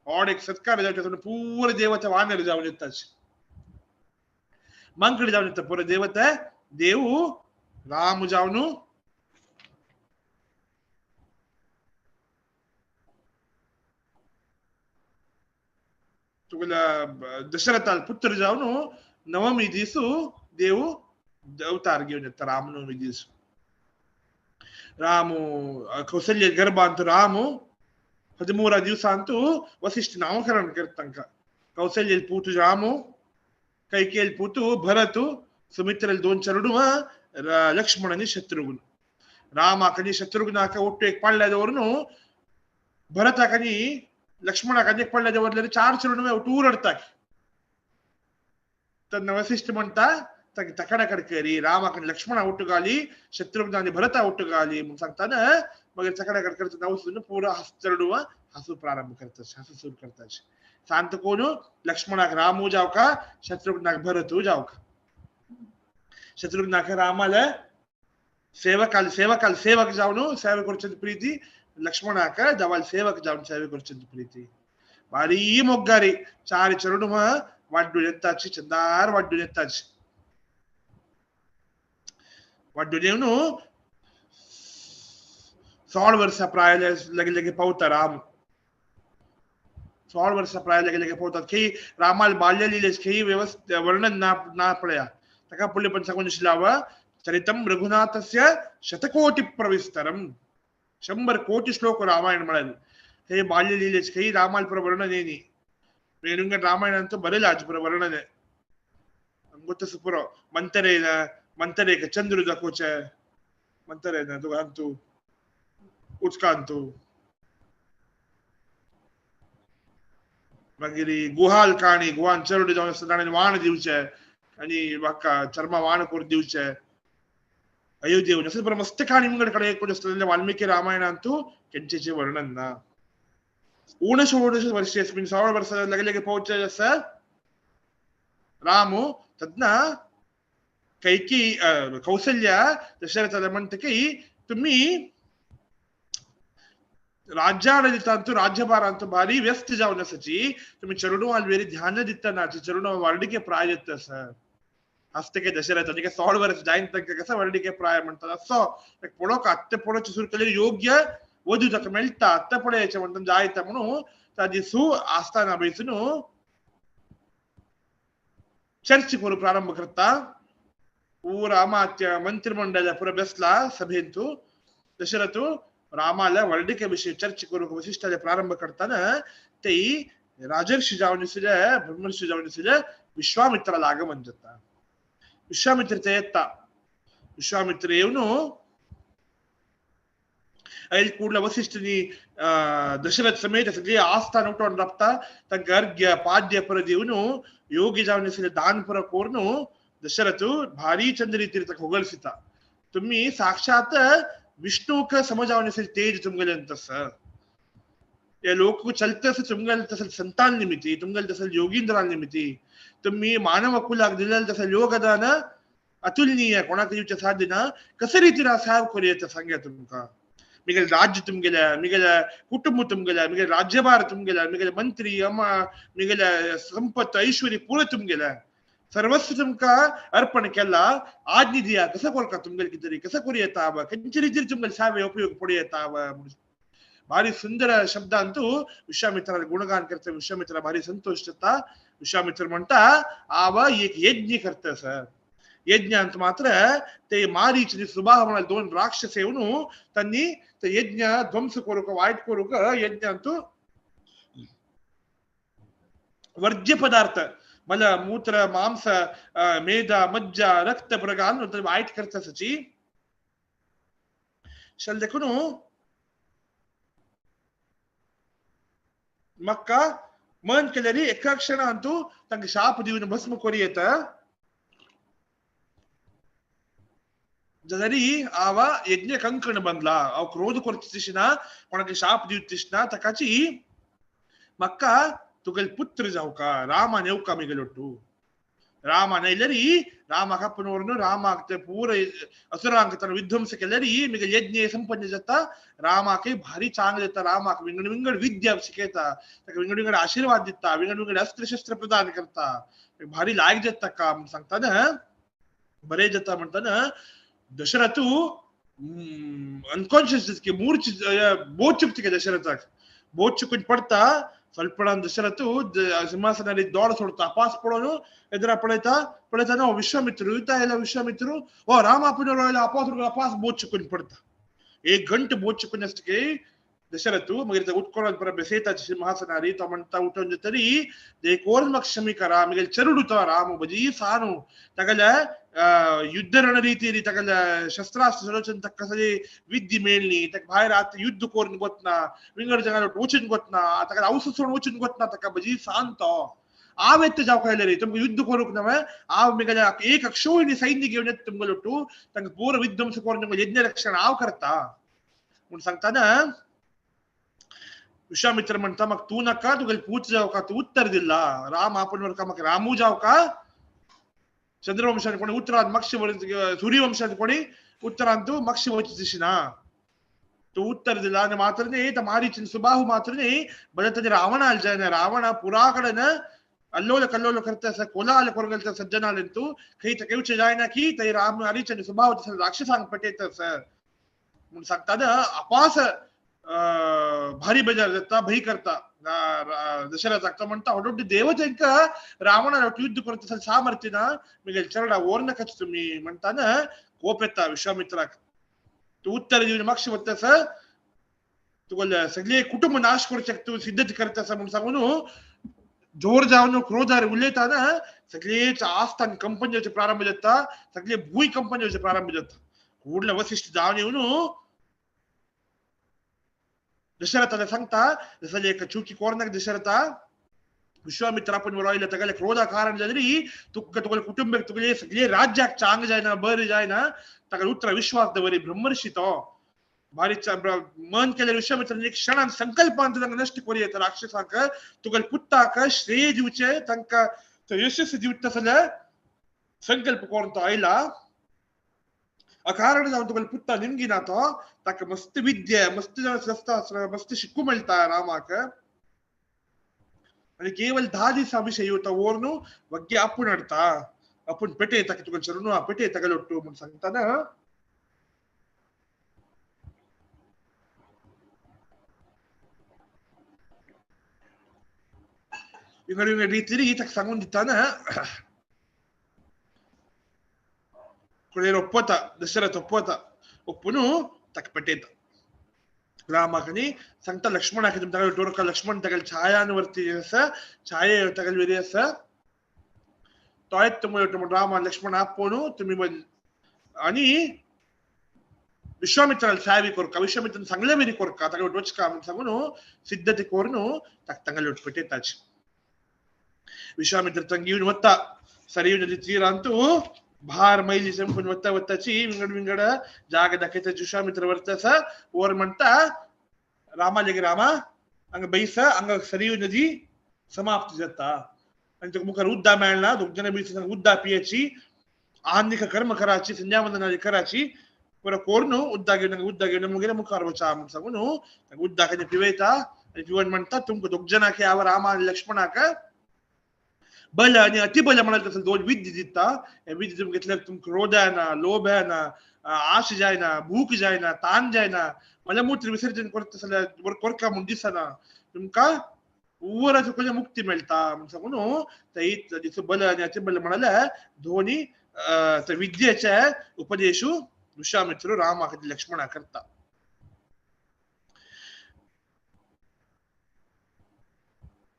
ऑड एक सत्कार जावचे पुरे देवते वानर जावन येताच मांकडी जावन येता पुरे देवते देव राम जावन तुगेल्या दशरथाल पुत्र जावन नवमी दीस देव अवतार घेवन येता रामनवमी दीस. रामू कौशल्य गर्भांत रामू 13 दिवसांतू वसिष्ठ नामकरण करता तांकां. कौशल्यल पूत रामू, कैकेयल पूत भरतू, सुमित्रेल 2 चेडूं लक्ष्मण आनी शत्रुघ्न. रामाक आनी शत्रुघ्नाक ಒಟ್ಟು एक पडल्या दवरून भरताक आनी लक्ष्मणाक आनी एक पडल्या दवरल्यार 4 चेडूं ಒಟ್ಟು उरडतात. तेन्ना वसिष्ठ म्हणटा तकडाकड करी रामाक आनी लक्ष्मणा ಒಟ್ಟು घाली, शत्रुघ्न आनी भरता ಒಟ್ಟು घाली म्हूण सांगतना मगीर चकडाकड करतना वचून पुरो चेडूं हासू प्रारंभ करता, हासू सुरू करता. सांत कोण लक्ष्मणाक रामू जावका, शत्रुघ्नाक भरतू जावका. शत्रुघ्नाक रामाले सेवकाल सेवकाल सेवक जावन सेवे करचे प्रीती, लक्ष्मणाक दवाल सेवक जावन सेवे करचे प्रीती. भारी मोग्गारी 4 चेडूं वाड्डून येताची, चंदार वाड्डून येताची. वाड्डून येवन 16 वर्सां प्राय लगे लगे पावता राम. 16 वर्सां प्राय लगे लगे पावतात. खेय रामाल बाल्य लिलेश खेय व्यवस्थ वर्णन ना ना पळया ताका फुडलें पण सांगून आशिल्लें चरितम रघुनाथस्य शतकोटि प्रविस्तरम 100 कोटी श्लोक रामायण म्हळ्यार हे बाल्य लिलेश खेय रामाल पुरो वर्णन येनी. वेणुंगड रामायण ಅಂತೂ ಬರೆಯಲ್ಲ ಆಜ್ ಪುರ ವರ್ಣನೆ ಗೊತ್ತಸ ಪುರೋ ಮಂತರೇನ ಮಂತರೇಕ ಚಂದ್ರು ದಕೋಚೆ ಮಂತರೇನ ಅಂತು उचकांतू मागीर गुहाल काणी गुहान चरड जावन आसता ताणें वाण दिवचे आनी म्हाका चर्मा वाण करून दिवचे अयोध्ये अशें बरें मस्त काणी मुंगड कडेन एक आसता. वाल्मिकी रामायणांतू केंचेचें वर्णन ना. ऊनषोडश वर्षेस्मिन् 16 वर्सां लगे लगे पावचे आसा रामू तन्ना कैकी कौसल्या दशरथाला म्हणता की तुम्ही राज्याडलित अंतू राज्यभार अंतू भारी व्यस्त जावन आसाची तुमी चेडवाल वेरी ध्यान दितना चेडवा वर्डिके प्राय येता आसा हस्तके दशरथ आनी 100 वर्स जायन तांकां कसो वर्डिके प्राय म्हणटात असो पळोवक आत्तां पळोवचें सुरू केल्यार योग्य वधू ताका मेळटा आत्तां पळयाचें म्हणटा जायता म्हणून ताजी सू आसतना बैसून चर्च करू प्रारंभ करता. पूरा अमात्य मंत्रिमंडळ पुरा बसला सभेंतू दशरथ रामाला वर्डिके विषय चर्च करूंक वसिष्ठाले प्रारंभ करताना ते राजर्षी जावन आशिल्ले ब्रह्मर्षी जावन आशिल्ले विश्वामित्राला आगमन जाता. विश्वामित्र ते येता. विश्वामित्र येवन ऐल ಕೂಡಲೇ ವಸಿಷ್ಠನಿ ದಶರಥ ಸಮೇತ ಸಗಳಿ ಆಸ್ಥಾನ ಉಟೋನ್ ರಾಪ್ತಾ ತಾಂಕ अर्घ्य पाद्य ಪರ ದೇವನು ಯೋಗಿ जावन आशिल्ले दान ಪರ ಕೋರ್ನು ದಶರಥ ಭಾರಿ ಚಂದ ರೀತಿ ತಕ್ಕ ಹೊಗಳಿಸಿತ. तुम्ही साक्षात विष्णुक समजावन असेल तेज तुमगेले तसं या लोक चलते असं तुमगेले तसं संतान निमित्ती तुमगेले तसं योगींद्रा निमित्ती तुम्ही मानव कुलाक दिलेलं तसं योगदान अतुलनीय कोणाक दिवचें साध्य ना. कसे रीतीन साहेब करूं सांग्या तुमकां. मिगेले राज्य तुमगेले मिगेले कुटुंब तुमगेले मिगेले राज्यभार तुमगेले मिगेले मंत्री अमा मिगेले संपत्त ऐश्वर्य पुरो तुमगेले सर्वस्व तुमकां अर्पण केला. आज्ञा दिया कसं कोरका तुमगेले कितें कसं करूं येता खंयचे रीतीन तुमगेले सावे उपयोग पडूं येता. भारी सुंदर शब्दांतू विश्वामित्राला गुणगान करता. विश्वामित्र भारी संतोष जाता. विश्वामित्र म्हणटा आव एक यज्ञ करता सर. यज्ञांत मात्र ते मारीच आनी सुबाह म्हळ्यार दोन राक्षस येवन तांणी ते यज्ञ ध्वंस करूंक वायट करूंक यज्ञांतू वर्ज्य पदार्थ मल मूत्र मांस मेद मज्जा रक्त पुरं घालून वायट करता सची शल देखून मक्का मन केल्यारी एका क्षणांतू तांकां शाप दिवन भस्म करी येता. जाल्यार आवा यज्ञ कंकण बांदला हांव क्रोध करता दिसना कोणाक शाप दिवता दिसना ताकाची म्हाका तुगेले पुत्र जावका रामान येवका मिगेले ಒಟ್ಟು ರಾಮನ ಇಲ್ಲರಿ ರಾಮ ಕಪ್ಪನವರನ್ನು ರಾಮ ಪೂರ असुरांक ತನ್ನ ವಿಧ್ವಂಸ केल्यारी मिगेले यज्ञ संपन्न जाता. रामाक भारी चांग जाता. रामाक विंगड विंगड विद्या शिकयता ताका विंगड विंगड आशीर्वाद दिता विंगड विंगड अस्त्रशस्त्र प्रदान करता भारी लायक जाता का म्हूण सांगतना बरें जाता म्हणटाना दशरथू अनकॉन्शियस मूर्छ बोध चुकता दशरथाक बोध चुकून पडता. स्वल्पणान दशरथू सिंहासनार दोड सोडता अपास पडोवन एदरा पळयता पळयतना विश्वामित्र येता आयला विश्वामित्र ओ राम आपण आयला अपास अपास बोध चुकून पडता. एक घंट बोध चुकून आसतकीर दशरथू मागीर उटकोन परत बेसयता सिंहासनार तो म्हणटा उठोवन जातरी एक ओर म्हाका क्षमी करा मागीर चरड उतो राम बजी सानु तागेले युद्ध रणरीती तागेले शस्त्रास्त्र संरचन ताका सगळी विद्या मेळ्ळी ताका भायर आतां युद्ध करून वतना विंगड जगार वचून वतना ताका औस सोडून वचून वतना ताका बजी शांत तो हांव येता जावंक आयले रे तुमकां युद्ध करूंक नवें हांव मिगेले एक अक्षोहिणी सैन्य घेवन येता तुमगेले ಒಟ್ಟು तांकां पूर विध्वंस करून तुमकां यज्ञ रक्षण हांव करता म्हूण सांगतना विश्वामित्र म्हणटा म्हाका तूं नाका तुगेले पूत जावका तूं उत्तर दिला राम आपण म्हाका रामू जावका चंद्रवंशान कोणी उत्तरांत मक्ष सूर्यवंशान कोणी उत्तरांत मक्ष वच दिशिना तू उत्तर दिला आनी मात्र न्ही तर मारीच सुबाहू मात्र न्ही बरें ताजेर रावणा जायना रावणा पुरा कडेन अल्लोल कल्लोल करता आसा कोलाहल करूंक घालता सज्जनालेन तूं खंय तेका जायना की थंय राम मारीच आनी सुबाहू राक्षसांक पेटयता आसा म्हूण सांगतना अपास भारी बेजार जाता भंय करता दशरथाक तो म्हणटा व्हड देव तांकां रावणा युद्ध करता सामर्थ्य ना मिगेले चरडा ओर नाकाच तुमी म्हणटाना कोप येता विश्वामित्राक तूं उत्तर दिवन मातशें वता आसा तुगेले सगळे कुटुंब नाश करच्याक तूं सिद्धता करता आसा म्हूण सांगून जोर जावन क्रोधार उलयताना सगळेच आस्थान कंपन जावचें प्रारंभ जाता सगळे भूंय कंपन जावचें प्रारंभ जाता. कूडले वसिष्ठ जावन येवन दशरथाला सांगता जसं एक चुकी कोरनाक दशरथा विश्वामित्र आपण राहिलं तगले क्रोधा कारण जाली तुका तुगेले कुटुंब तुगेले सगळे राज्याक चांग जायना बरें जायना ताका उतर विश्वास दवरी ब्रह्मर्षी तो भारी मन केल्यार विश्वामित्र एक क्षणान संकल्पान तांकां नश्ट करूं येता राक्षसांक तुगेले पुताक श्रेय दिवचें तांकां यशस्वी दिवता जाल्यार संकल्प करून तो आयला. अकारण जावन तुगेले पुत्ता निमगी ना तो ताका मस्त विद्या मस्त शस्त्रास्त्र मस्त शिकू मेळटा रामाक. आनी केवल 10 दिसा विशय येता वोर न्हू वग्गे आपूण हाडता आपूण पेटे ताका तुका चरणू पेटे ताका लोट्टू म्हूण सांगता ना. विंगड विंगड रितीरी ताका सांगून दिता ना. कोणेर ఒప్పता दशरथ ఒప్పता ఒప్పును ताका पेटयता रामाक आनी सांगता लक्ष्मणाक तुमी तागेलो दवरका लक्ष्मण तागेले छायानुवर्ती आसा छाये तागेले वेरी आसा तो येता तुमी राम आनी लक्ष्मण आपोवन तुमी आनी विश्वामित्राला छाया बी कोरका विश्वामित्रान सांगले बी कोरका तागेले वचका म्हूण सांगून सिद्धते करून ताका तांगेले पेटयताच. विश्वामित्र थंय घेवन वता सरयू नदी तीरांतू भार मैली संपून वता वताची विंगड विंगड जागे दाखयता. विश्वामित्र वरता वर म्हणटा रामा लेगी रामा हांगा बैस हांगा सरयू नदी समाप्त जाता आनी तुका मुखार उद्दा मेळना दोग जाणां बैस उद्दा पियाची आन्निक कर्म कराची संध्यावंदनादी कराची परत कोर न्हू उद्दा घेवन उद्दा घेवन मुगेले मुखार वचा म्हूण सांगून न्हू उद्दा खंय पिवयता आनी पिवन म्हणटा तुमकां दोग जाणांक हांव रामा आनी लक्ष्मणाक बल आणि अतिबल म्हणाल तसं दोन विद्य दिता. हे विद्य तुमकां घेतल्यार तुमकां क्रोध येना लोभ येना आश जायना भूक जायना तान जायना मलमूत्र विसर्जन करता जाल्यार कोरका म्हूण दिसना तुमकां वराचो खंय मुक्ती मेळटा म्हूण सांगून थंय दिसो बल आनी अतिबल म्हणाले दोनी विद्येचे उपदेशू विश्वामित्र रामाक लक्ष्मणा करता.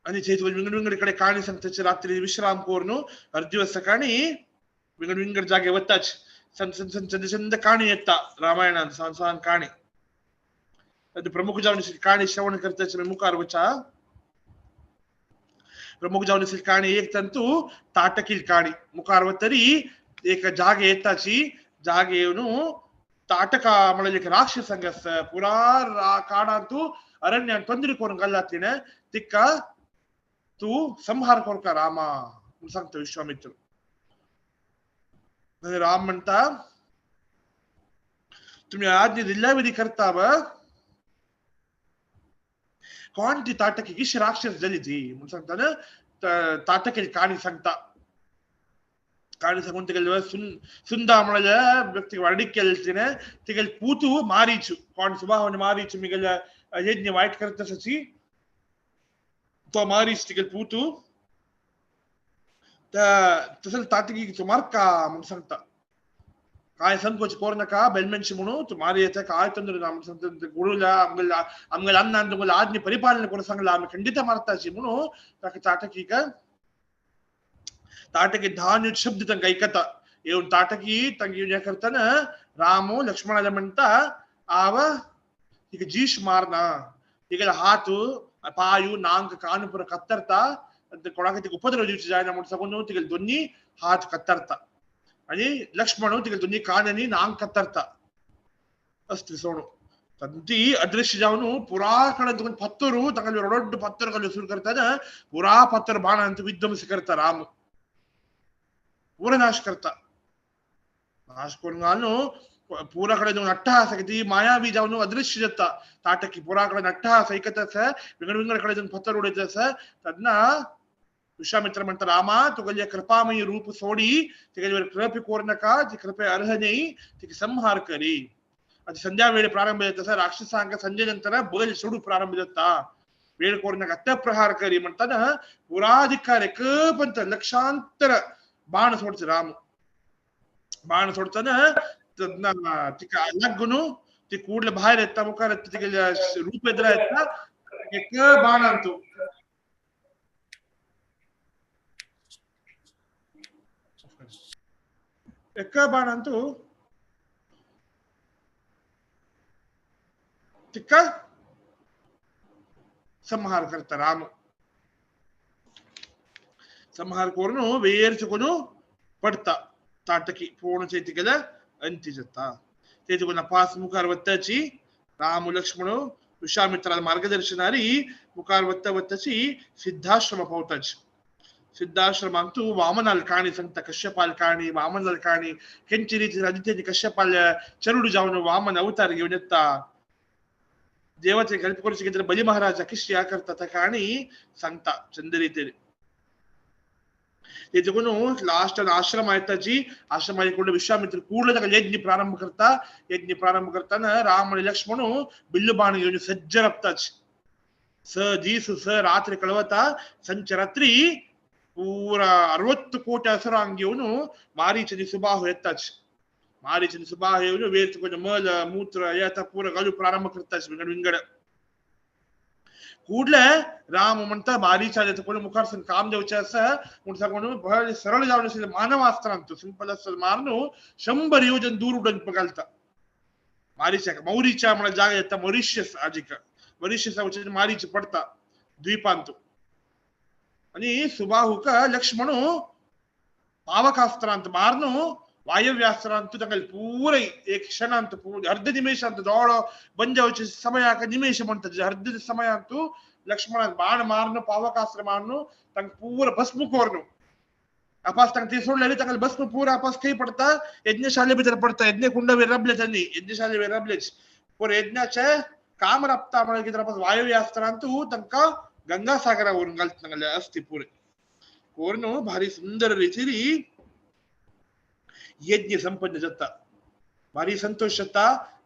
आणि थंय विंगड विंगड कडे काणी सांगताचे रात्री विश्राम करून अर्द दिवस सकाळी विंगड विंगड जागे वताच सन सन सन चंद चंद काणी येता रामायणान सान सान काणी प्रमुख जावन काणी श्रवण करताचे मुखार वचा प्रमुख जावन काणी एक तंतू ताटकील काणी मुखार वतरी एक जागे येताची जागे येवन ताटका म्हणल्यार एक राक्षस हांगा पुरा काडांतू अरण्यान ತೊಂದರೆ करून घाल्ला तिणें तिका तू संहार कोरका रामा म्हूण सांगता विश्वामित्र. राम म्हणटा तुमी आज्ञा दिल्ल्या विधी करता कोण ती ताटकी किश राक्षस जाली ती म्हूण सांगता ना. ताटकी काणी सांगता काणी सांगून तिगेले सुंदा म्हणल्यार व्यक्ती वार्डीक केले तिणें तिगेले पूतू मारीचू कोण सुबाहून मारीचू मिगेले यज्ञ वायट करता तशी तो मारीच तिगेले पूतू तसं ताटकी तूं मारका म्हूण सांगता काय संकोच कोर नाका बेलमेनशी म्हणून तूं मारी येता काय ತೊಂದರೆ ना म्हूण सांगता. गुरुला आमगेले आमगेले अन्नान तुमगेले आज्ञा परिपालना करून सांगला आमी खंडित मारताची म्हणून ताका ताटकीक ताटकी धान्य शब्द तांकां आयकता येवन ताटकी तांकां येवन हें करतना रामो लक्ष्मणाला म्हणटा आव तिका जीश मारना तिगेले हात पायू नांक कान पुरा कत्तरता कोणाक तिका उपद्रव दिवची जायना म्हूण सांगून तिगेले दोन्ही हात कत्तरता आनी लक्ष्मण तिगेले दोन्ही कान आनी नांक कत्तरता अस्ति सोणू ती अदृश्य जावन पुरा कडेन तुका पत्तरू ताका रोड पत्तर घालून सुरू करता पुरा पत्तर बाणांत विध्वंस करता राम पुरा नाश करता. नाश करून घालून पुरा कडेन अट्टहास ती मायावी जावन अदृश्य जाता ताटकी पुरा कडेन अट्टहास ऐकत आसा विंगड विंगड कडेन पत्तर उडयत आसा. तेन्ना विश्वामित्र म्हणटा रामा तुगेले कृपामयी रूप सोडी तिगेले कृपे कोर नाका ती कृपे अर्ह न्ही तिका संहार करी. आतां संध्या वेळ प्रारंभ जाता राक्षसांक संजे नंतर बल सोडू प्रारंभ जाता वेळ कोर नाका ते प्रहार करी म्हणटाना पुराधिकार एकपंत लक्षांतर बाण सोडचे राम बाण सोडताना तेन्ना तिका लागून ती कूडले भायर येता मुखार येता तिगेले रूप एदरा येता एक बाणांतू एका बाणांतू तिका संहार करता राम. संहार करून वेरचुकून पडता ताटकी पूर्ण तिगेले अंती जाता. ते तुका पास मुखार वत्ताची राम लक्ष्मण विश्वामित्राला मार्गदर्शनारी मुखार वत्ता वत्ताची सिद्धाश्रम पावताची. ಸಿದ್ಧಾಶ್ರಮ ಅಂತೂ ವಾಮನಾಲ್ ಕಾಣಿ ಸಂತ ಕಶ್ಯಪಾಲ್ ಕಾಣಿ ವಾಮನಾಲ್ ಕಾಣಿ ಕೆಂಚಿ ರೀತಿ ಅದಿತ್ಯ ಕಶ್ಯಪಾಲ್ ಚರುಡು ಜಾವನು ವಾಮನ ಅವತಾರಿಗೆ ಇವನೆತ್ತ ದೇವತೆ ಕಲ್ಪಕೊಡಿಸಿದ್ರೆ ಬಲಿ ಮಹಾರಾಜ ಕಿಶ್ ಯಾಕರ್ತ ಕಾಣಿ ಸಂತ ಚಂದ ರೀತಿಯಲ್ಲಿ ಇದಕ್ಕೂ ಲಾಸ್ಟ್ ಆಶ್ರಮ ಆಯ್ತಾಜಿ. ಆಶ್ರಮ ಆಯ್ಕೊಂಡು ವಿಶ್ವಾಮಿತ್ರ ಕೂಡಲೇ ಯಜ್ಞ ಪ್ರಾರಂಭ ಕರ್ತಾ. ಯಜ್ಞ ಪ್ರಾರಂಭ ಕರ್ತಾನ ರಾಮನ ಲಕ್ಷ್ಮಣು ಬಿಲ್ಲು ಬಾಣಿಗೆ ಸಜ್ಜರಪ್ತಾಜ್. ಸ ದೀಸು ಸ ರಾತ್ರಿ ಕಳವತ ಸಂಚರಾತ್ರಿ ಪೂರ 60 ಕೋಟಿ ಅಸುರಾಂಗಿಯವನು ಮಾರೀಚನಿ ಸುಬಾಹು ಎತ್ತಾಚ್. ಮಾರೀಚನಿ ಸುಬಾಹು ಇವನು ವೇರ್ತು ಮಲ ಮೂತ್ರ ಯತ ಪೂರ ಗಲು ಪ್ರಾರಂಭ ಕರ್ತಾಚ್ ವಿಂಗಡ ವಿಂಗಡ. ಕೂಡ್ಲೆ ರಾಮ ಮಂತ ಮಾರೀಚ ತಕೊಂಡು ಮುಖಾರ್ಸನ್ ಕಾಮದೇವಚಾಸ ತಗೊಂಡು ಬಹಳ ಸರಳ ಜಾವನ ಮಾನವಾಸ್ತ್ರ ಅಂತು ಸಿಂಪಲ್ ಅಸ್ತ್ರ ಮಾರನು 100 ಯೋಜನ್ ದೂರ ಉಡನ್ ಪಗಲ್ತ ಮಾರೀಚ ಮೌರೀಚ ಮಣ ಜಾಗ ಎತ್ತ ಮೊರಿಷಿಯಸ್ ಆಜಿಕ ಮೊರಿಷಿಯಸ್ ವಚನ ಮಾರೀಚ ಪಡ್ತಾ ದ್ವೀಪ ಅಂತು. आणि ಸುಬಾಹುಕ ಲಕ್ಷ್ಮಣು ಪಾವಕಾಸ್ತ್ರ ಅಂತ ಮಾರನು ವಾಯವ್ಯಾಸ್ತ್ರ ಅಂತ ತಂಗಲ್ ಪೂರ ಏಕ್ ಕ್ಷಣ ಅಂತ ಪೂರ ಅರ್ಧ ನಿಮಿಷ ಅಂತ ದೋಳ ಬಂಜ ಸಮಯ ನಿಮಿಷ ಮಂತ ಅರ್ಧ ಸಮಯ ಅಂತೂ ಲಕ್ಷ್ಮಣ ಬಾಣ ಮಾರನು ಪಾವಕಾಸ್ತ್ರ ಮಾರನು ತಂಗ ಪೂರ ಭಸ್ಮ ಕೋರ್ನು ಅಪಾಸ್ ತಂಗ ತೀಸೋಡ್ಲಿ ತಂಗಲ್ ಭಸ್ಮ ಪೂರ ಅಪಾಸ್ ಕೈ ಪಡ್ತಾ ಯಜ್ಞಶಾಲೆ ಬಿತರ ಪಡ್ತಾ ಯಜ್ಞ ಕುಂಡ ರಬ್ಲೆ ತನ್ನಿ ಯಜ್ಞಶಾಲೆ ರಬ್ಲೆ ಪೂರ ಯಜ್ಞಾಚ ಕಾಮರಪ್ತ ಮಾಡಿದ್ರ ಅಪಾಸ್ ವಾಯವ್ಯಾಸ್ತ್ರ ಅಂತೂ ತನಕ ಗಂಗಾಸಾಗರ ಊರಂಗಲ್ ಅಸ್ಥಿ ಪೂರೆ ಕೋರ್ನು ಭಾರಿ ಸುಂದರ ರೀತಿಲಿ ಯಜ್ಞ ಸಂಪನ್ನ ಜತ್ತ ಭಾರಿ ಸಂತೋಷ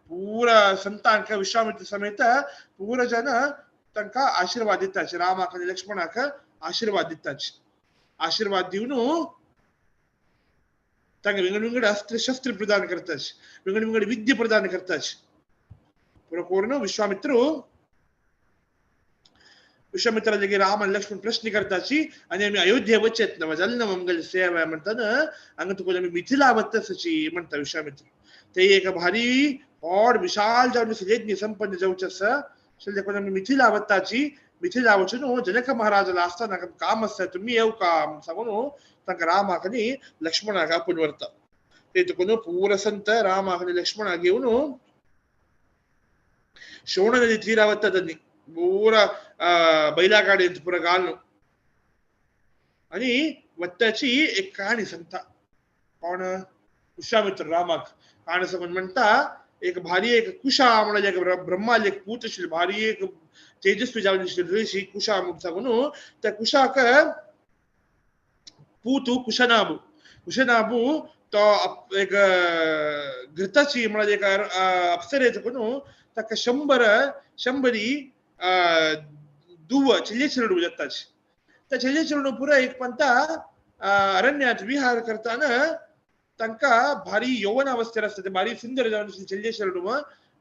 ಪೂರ ಸಂತಾನಕ ವಿಶ್ವಾಮಿತ್ರ ಸಮೇತ ಪೂರ ಜನ ತನಕ ಆಶೀರ್ವಾದ ಇತ್ತಾಚೆ ರಾಮಾಕ ಲಕ್ಷ್ಮಣಾಕ ಆಶೀರ್ವಾದ ಇತ್ತಾಚೆ. ಆಶೀರ್ವಾದ ದಿವ್ನು ತಂಗ ವಿಂಗಡ ವಿಂಗಡ ಅಸ್ತ್ರ ಶಸ್ತ್ರ ಪ್ರದಾನ ಕರ್ತಾಚೆ, ವಿಂಗಡ ವಿಂಗಡ ವಿದ್ಯೆ ಪ್ರದಾನ ಕರ್ತಾಚೆ. ಪೂರ ಕೋರ್ನು ವಿಶ್ವಾಮಿತ್ರರು ವಿಶ್ವಾಮಿತ್ರರಿಗೆ ರಾಮ ಲಕ್ಷ್ಮಣ ಪ್ರಶ್ನೆ करताची आणि आम्ही अयोध्ये वचेत ना जाल ना मंगल सेवा म्हणताना अंग तुका आम्ही मिथिला वत्तसची म्हणता विश्वामित्र. ते एक भारी व्हड विशाल जावन यज्ञ संपन्न जावचें आसा देखून आमी मिथिला वताची. मिथिला वचून जनक महाराजाला आसतना काम आसता तुमी येव का सांगून तांकां रामाक आनी लक्ष्मणाक आपोवन व्हरता. ते देखून पूर संत रामाक आनी लक्ष्मणाक घेवन शोण नदी तीरा वता त्यांनी पूरा बैलागाडी पूरा घालून आणि वत्त्याची एक कहाणी सांगता कोण विश्वामित्र रामाक कहाणी सांगून म्हणता एक भारी एक कुशा म्हणून एक ब्रह्माले एक पूत आशिल्लो भारी एक तेजस्वी जावन आशिल्लो ऋषी कुशा म्हणून सांगून त्या कुशाक पूत कुशनाबू. कुशनाबू तो एक घृताची म्हणून एक अप्सरे करून ताका 100 दुव चेल्ले चेडू जाताच. त्या चेल्ले चेडू पुरा एक पंता अरण्यात विहार करताना तांकां भारी यौवन अवस्थेर आसता ते भारी सुंदर जावन चेल्ले चेडू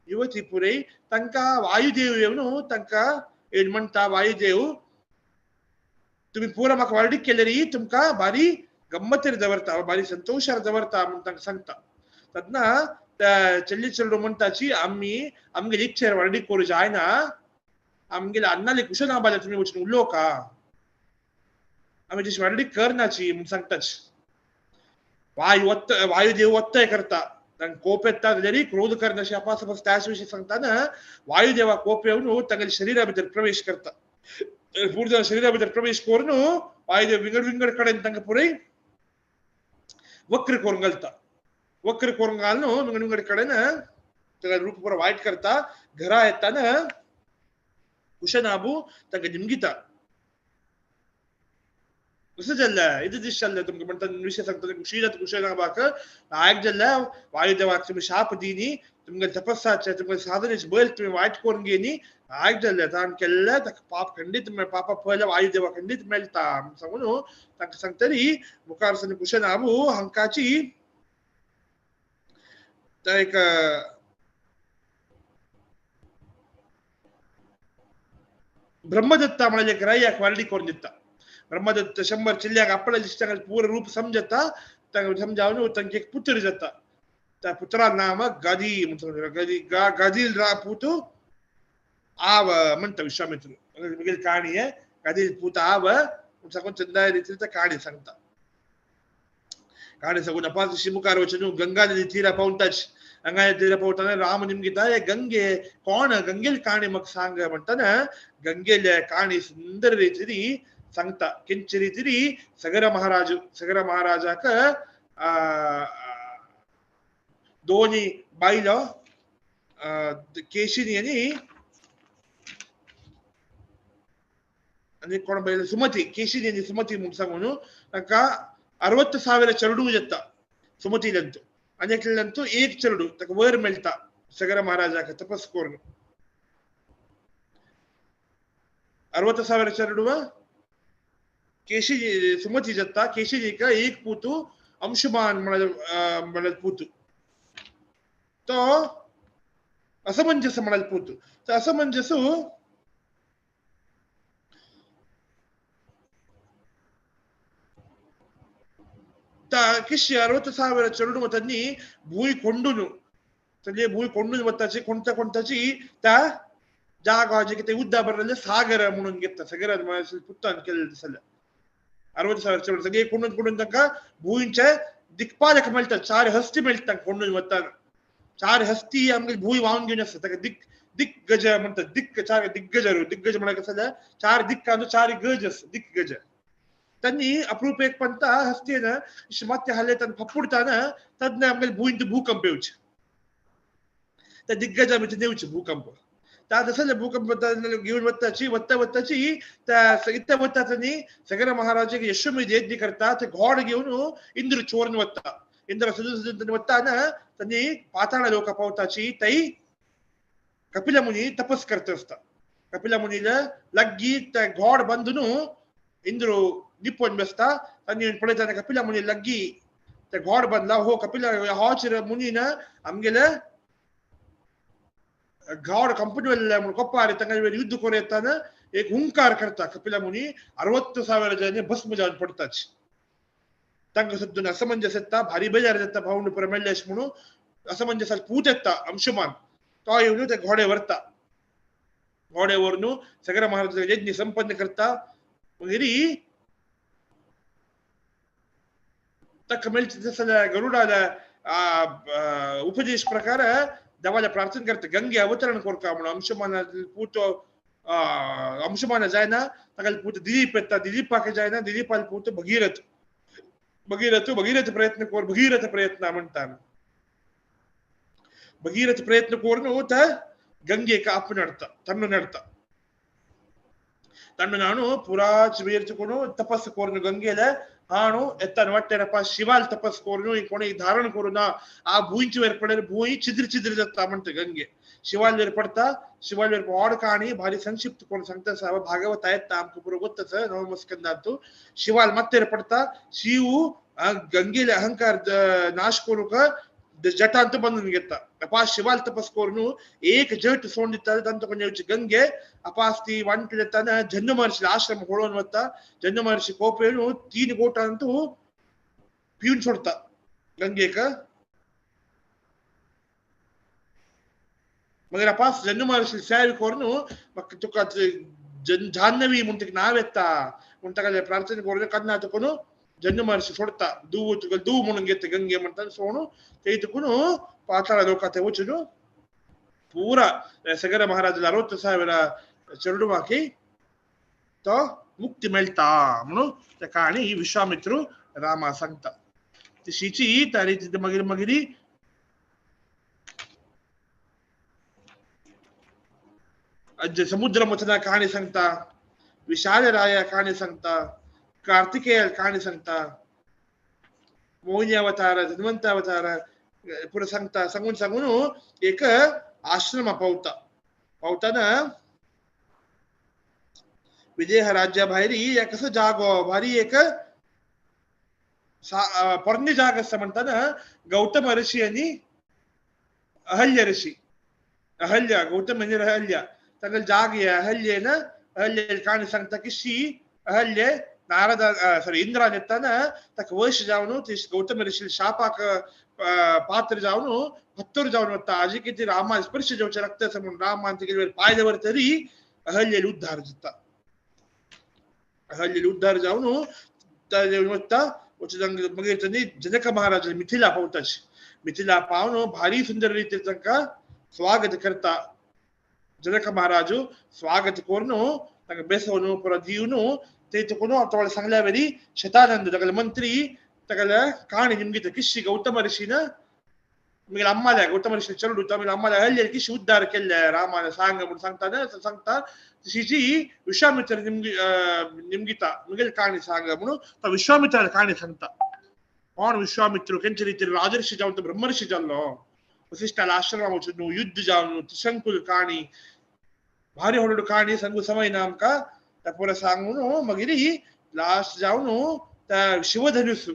युवती पुरे तांकां वायुदेव येवन तांकां येवन म्हणटा वायुदेव तुमी पुरा म्हाका व्हडीक केल्यार तुमकां भारी गम्मतेर दवरता भारी संतोशार दवरता म्हूण तांकां सांगता. तेन्ना त्या चेल्ले चेडू म्हणटाची आमी आमगेले इच्छेर व्हडीक करूं जायना आमगेले अन्नाले कुशनाबाले तुमी वचून उलोवका आमी तशी व्हडलीक करनाची म्हूण सांगताच. वायुदेव वत्तय करता तांकां कोप येता जाल्यार क्रोध करनाशी अपास अपास त्याच विशीं सांगताना वायुदेवा कोप येवन तांगेले शरीरा भितर प्रवेश करता. पूर्ण शरीरा भितर प्रवेश करून वायुदेव विंगड विंगड कडेन तांकां पुराय वक्र करून घालता. वक्र करून घालून विंगड विंगड कडेन ताका रूप पुरा वायट करता. घरा येताना कुशनाबू तांकां निमगिता कसं जाल्लें इतलें दीस जाल्लें तुमकां म्हणटा विशय सांगता खुशी जाता कुशनाबाक आयक जाल्लें वायुदेवाक तुमी शाप दिनी तुमगे तपस्साचें तुमगे साधनेचें बैल तुमी वायट करून घेनी आयक जाल्लें ताण केल्लें ताका पाप खंडीत पापा पयलें वायुदेवा खंडीत मेळटा म्हूण सांगून तांकां सांगतरी मुखार सान कुशनाबू हांकाची एक ब्रह्मदत्ता म्हळ्यार एक रायाक व्हडली करून दिता. ब्रह्मदत्त 100 चेल्ल्याक आपल्या दिसता पूर रूप समजता तांकां समजावन तांकां एक पुत्र जाता. त्या पुत्रा नाम गदी म्हणटा गदी गदील रा पूत आव म्हणटा विश्वामित्र. मुगेली काणी गदील पूत आव म्हूण सांगून चंदाय रितीन काणी सांगता. काणी सांगून अपास ऋषी मुखार वचून गंगा नदी तीरा पावताच. गंगा नदी तीरा पावताना राम निमगिता गंगे कोण गंगेल काणी म्हाका सांग म्हणटाना गंगेले काणी सुंदर रितीन सांगता किंचे रितीरी सगर महाराज सगर महाराजाक दोनी बायलो केशिनी आनी आनी कोण बायल सुमती केशिनी आनी सुमती म्हूण सांगून तांकां 60,000 चेडूं जाता सुमतीलंतू आनी एकल्यालंतू एक चेडूं ताका वयर मेळटा सगर महाराजाक तपस करून 60,000 चेडूं केशी सुमती जाता केशिनीक एक पुतू अंशुमान म्हळ्यार पुतू तो असमंजस म्हळ्यार पुतू तो असमंजसू किशी 60,000 चेडूं वतांनी भूंय कोंडून सगळे भूंय कोंडून वताची कोणता कोणताची त्या जागो जे कितें उद्दा भरलेले सागर म्हणून घेता सागर पुत्तान केल्लें जाल्यार 60,000 चेडूं सगळे कोंडून कोंडून तांकां भूंयचे दिक्पालक मेळटा 4 हस्ती मेळटा कोंडून वताना 4 हस्ती आमगे भूंय व्हांवन घेवन आसता ताका दिक दिग्गज म्हणटात दिक्क 4 दिग्गज दिग्गज म्हळ्यार कशें जाल्यार 4 दिक्कांचो 4 गज आसता दिग्गज त्यांनी अप्रूप एक पंता हस्तीन मात्य हाले तान फपुडताना तज्ञ आमगे भूंयंत भूकंप येवचे त्या दिग्गजा भितर येवचे भूकंप त्या तसले भूकंप घेवन वताची वत्ता वत्ताची त्या इत्या वता त्यांनी सगर महाराजाक यशोमेध यज्ञ करता ते घोड घेवन इंद्र चोरून वता इंद्र सुजून वताना त्यांनी पाताळ लोक पावताची तई कपिल मुनी तपस करता आसता कपिल मुनीला लग्गी त्या घोड बांदून इंद्र निपोवन बसता आनी पळयता कपिला मुनी लग्गी ते घोड बांदला हो कपिला होच मुनीन आमगेले घोड कंपनी म्हूण कोपार तांकां युद्ध करूं येताना एक हुंकार करता कपिला मुनी 60,000 जन भस्म जावन पडताच तांकां सुद्दां असमंजस येता भारी बेजार जाता भावंड पुरो मेळ्ळे अशें म्हणून असमंजसाक पूत येता अंशुमान तो येवन ते घोडे व्हरता घोडे व्हरून सगळ्या महाराज यज्ञ संपन्न करता मागीर ताका मेळचे तसल्या गरुडाल्या उपदेश प्रकार देवाला प्रार्थना करता गंगे अवतरण करता म्हणून अंशुमाना पूत अंशुमाना जायना ताका पूत दिलीप येता दिलीपाक जायना दिलीपाल पूत भगीरथ भगीरथ भगीरथ प्रयत्न कर भगीरथ प्रयत्न म्हणटा भगीरथ प्रयत्न करून त्या गंगेक आपूण हाडटा तण्णून हाडटा तण्णून हाणू पुराच वेर तपस करून गंगेले हाणू एत्तान वाटेरಪ್ಪ ಶಿವಾಲ್ ತಪಸ್ ಕೋರ್ನು ಈ ಕೊನೆ ಧಾರಣ ಕೋರುನ ಆ ಭೂಂಚಿ ಏರ್ಪಡರೆ ಭೂಯಿ ಚಿದ್ರ ಚಿದ್ರ ಜತ್ತ म्हणते ಗಂಗೆ ಶಿವಾಲ್ ಏರ್ಪಡ್ತಾ ಶಿವಾಲ್ ಏರ್ಪ ಆಡ್ ಕಾಣಿ ಭಾರಿ ಸಂಕ್ಷಿಪ್ತ ಕೋಣ ಸಂತ ಸಾವ ಭಾಗವತ ಆಯ್ತಾ ಆಮ್ಕು ಪೂರ ಗೊತ್ತಸ ನವಮಸ್ಕಂದಾತು ಶಿವಾಲ್ ಮತ್ತೆ ಏರ್ಪಡ್ತಾ ಶಿವು ಗಂಗೆಲೆ ಅಹಂಕಾರ ನಾಶ ಕೋರುಕ ಜಟ ಅಂತ ಬಂದು ನಿಗೆತ್ತ ಅಪಾ ಶಿವಾಲ್ ತಪಸ್ ಕೋರ್ನು ಏಕ ಜಟ್ ಸೋಂಡಿತ್ತ ದಂತ ಕೊಂಚ ಗಂಗೆ ಅಪಾಸ್ತಿ ವಂಟಲೆತ್ತಾನ ಜನ್ನು ಮಹರ್ಷಿ ಆಶ್ರಮ ಹೊಳೋನ್ ಮತ್ತ ಜನ್ನು ಮಹರ್ಷಿ ಕೋಪೇನು 3 ಗೋಟ ಅಂತೂ ಪೀನ್ ಸೊಡ್ತ ಗಂಗೆಕ मगर अपास जन्नु महर्षी ಸೇವೆ ಕೋರ್ನು ಮಕ್ಕ ತುಕ ಜಾಹ್ನವಿ ಮುಂಟಕ್ಕೆ ನಾವೆತ್ತ ಮುಂಟಕಲೆ ಪ್ರಾರ್ಥನೆ ಕೋರ್ನು ಕನ್ನ ತಕೊನು ಜನ್ನು ಮಹರ್ಷಿ ಸೊಡ್ತ ದೂವು ದೂವು ಮುಣಂಗೆತ್ತ ಗಂಗೆ ಮಂತ ಸೋಣು ತೈತುಕುನು ಪಾತಾಳ ಲೋಕತೆ ವಚನು ಪೂರ ಸಗರ ಮಹಾರಾಜ 60,000 ಚರುಡು ಹಾಕಿ तो मुक्ती मेळटा म्हणून त्या काणी विश्वामित्र रामा सांगता तशीची तारी मागीर मागीर समुद्र मथना कहाणी सांगता विशाल राया कहाणी सांगता कार्तिकेय कहाणी सांगता मोहिनी अवतार धन्वंत अवतार पुढे सांगता सांगून सांगून एक आश्रम पावता पावताना विदेह राज्या भायरी एक असं जागो भारी एक पोरणे जाग असं म्हणताना गौतम ऋषी आणि अहल्य ऋषी अहल्या गौतम म्हणजे अहल्या तांगेले जाग अहल्येन अहल्य काणी सांगता की शी अहल्य नारद सॉरी इंद्रान येताना ताका वश जावन ते गौतम ऋषी शापाक पात्र जावन हत्तोर जावन वता आजी किती रामा स्पर्श जावचे रक्त आसा म्हणून रामान तेगेले पांय दवर तरी अहल्येल उद्धार जाता अहल्येल उद्धार जावन वता मागीर तांणी जनक महाराज मिथिला पावताची मिथिला पावन भारी सुंदर रीतीन तांकां स्वागत करता जनक महाराज स्वागत करून तांकां बेसोवन परत दिवन ते तुका तोळ सांगल्या वेरी शतानंद तागेले मंत्री तागेले काणी निमगिता किशी गौतम ऋषीन मिगेले अम्माल्या गौतम ऋषी चलू मिगेले अम्माल्या हल्ले किशी उद्धार केल्ले रामान सांग म्हणून सांगता ना सांगता तशी विश्वामित्र निमगिता मिगेले काणी सांग म्हणून तो विश्वामित्राला काणी सांगता. कोण विश्वामित्र केंचे रीतीन राजर्षी जावन तो ब्रह्मर्षी जाल्लो वसिष्ठाला आश्रमा वचून युद्ध जावन त्रिशंकुल काणी भारी व्हडलो काणी सांगू समय ना आमकां त्या पुरो सांगून मागीर लास्ट जावन त्या शिवधनुस्सु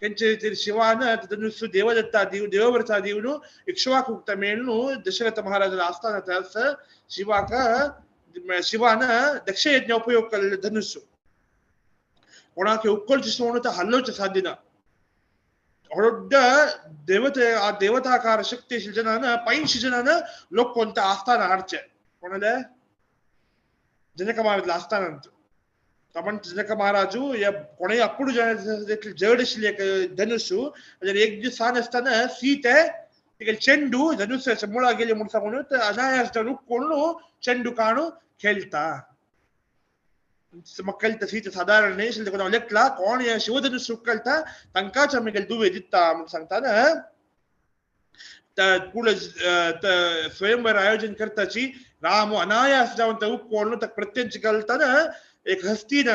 केंचे रीतीन शिवान धनुस्सु देवदत्ता दिवन देवव्रता दिवन इक्ष्वाकु मेळून दशरथ महाराजाला आस्थान त्यास शिवाक शिवान दक्षयज्ञ उपयोग केल्ले धनुस्सु कोणाक उक्कोळचें म्हणून ते हल्लोचें साध्य ना. ದೊಡ್ಡ ದೇವತೆ ಆ ದೇವತಾಕಾರ ಶಕ್ತಿ ಜನನ 85 ಜನನ ಲೋಕೊಂತ ಆಸ್ಥಾನ ಹಾಡ್ಚೆ ಕೊನಲೆ ಜನಕ ಮಹಾರಾಜ ಆಸ್ಥಾನ ಅಂತ ತಮಂತ ಜನಕ ಮಹಾರಾಜು ಕೊನೆಯ ಅಪ್ಪುಡು ಜನ ಜಡಿಸಲಿ ಧನುಸ್ಸು ಅದರ एक ದಿವಸ ಆನಸ್ತಾನ ಸೀತೆ ಈಗ ಚೆಂಡು ಧನುಸ್ಸು ಮುಳಾಗೆಲ್ಲಿ ಮುಡ್ಸಕೊಂಡು ಅನಾಯಾಸ ಉಕ್ಕೊಂಡು ಚೆಂಡು ಕಾಣು खेळता मक्कलता सीते साधारण न्ही लेखला कोण हे शिवधनुस्सु उक्कलता तांकांच आमी दुवे दिता म्हणून सांगता ना. पूर्ण स्वयंवर आयोजन करताची राम अनायास जावन ते उक्कोण ताका प्रत्यंच घालतना एक हस्तीन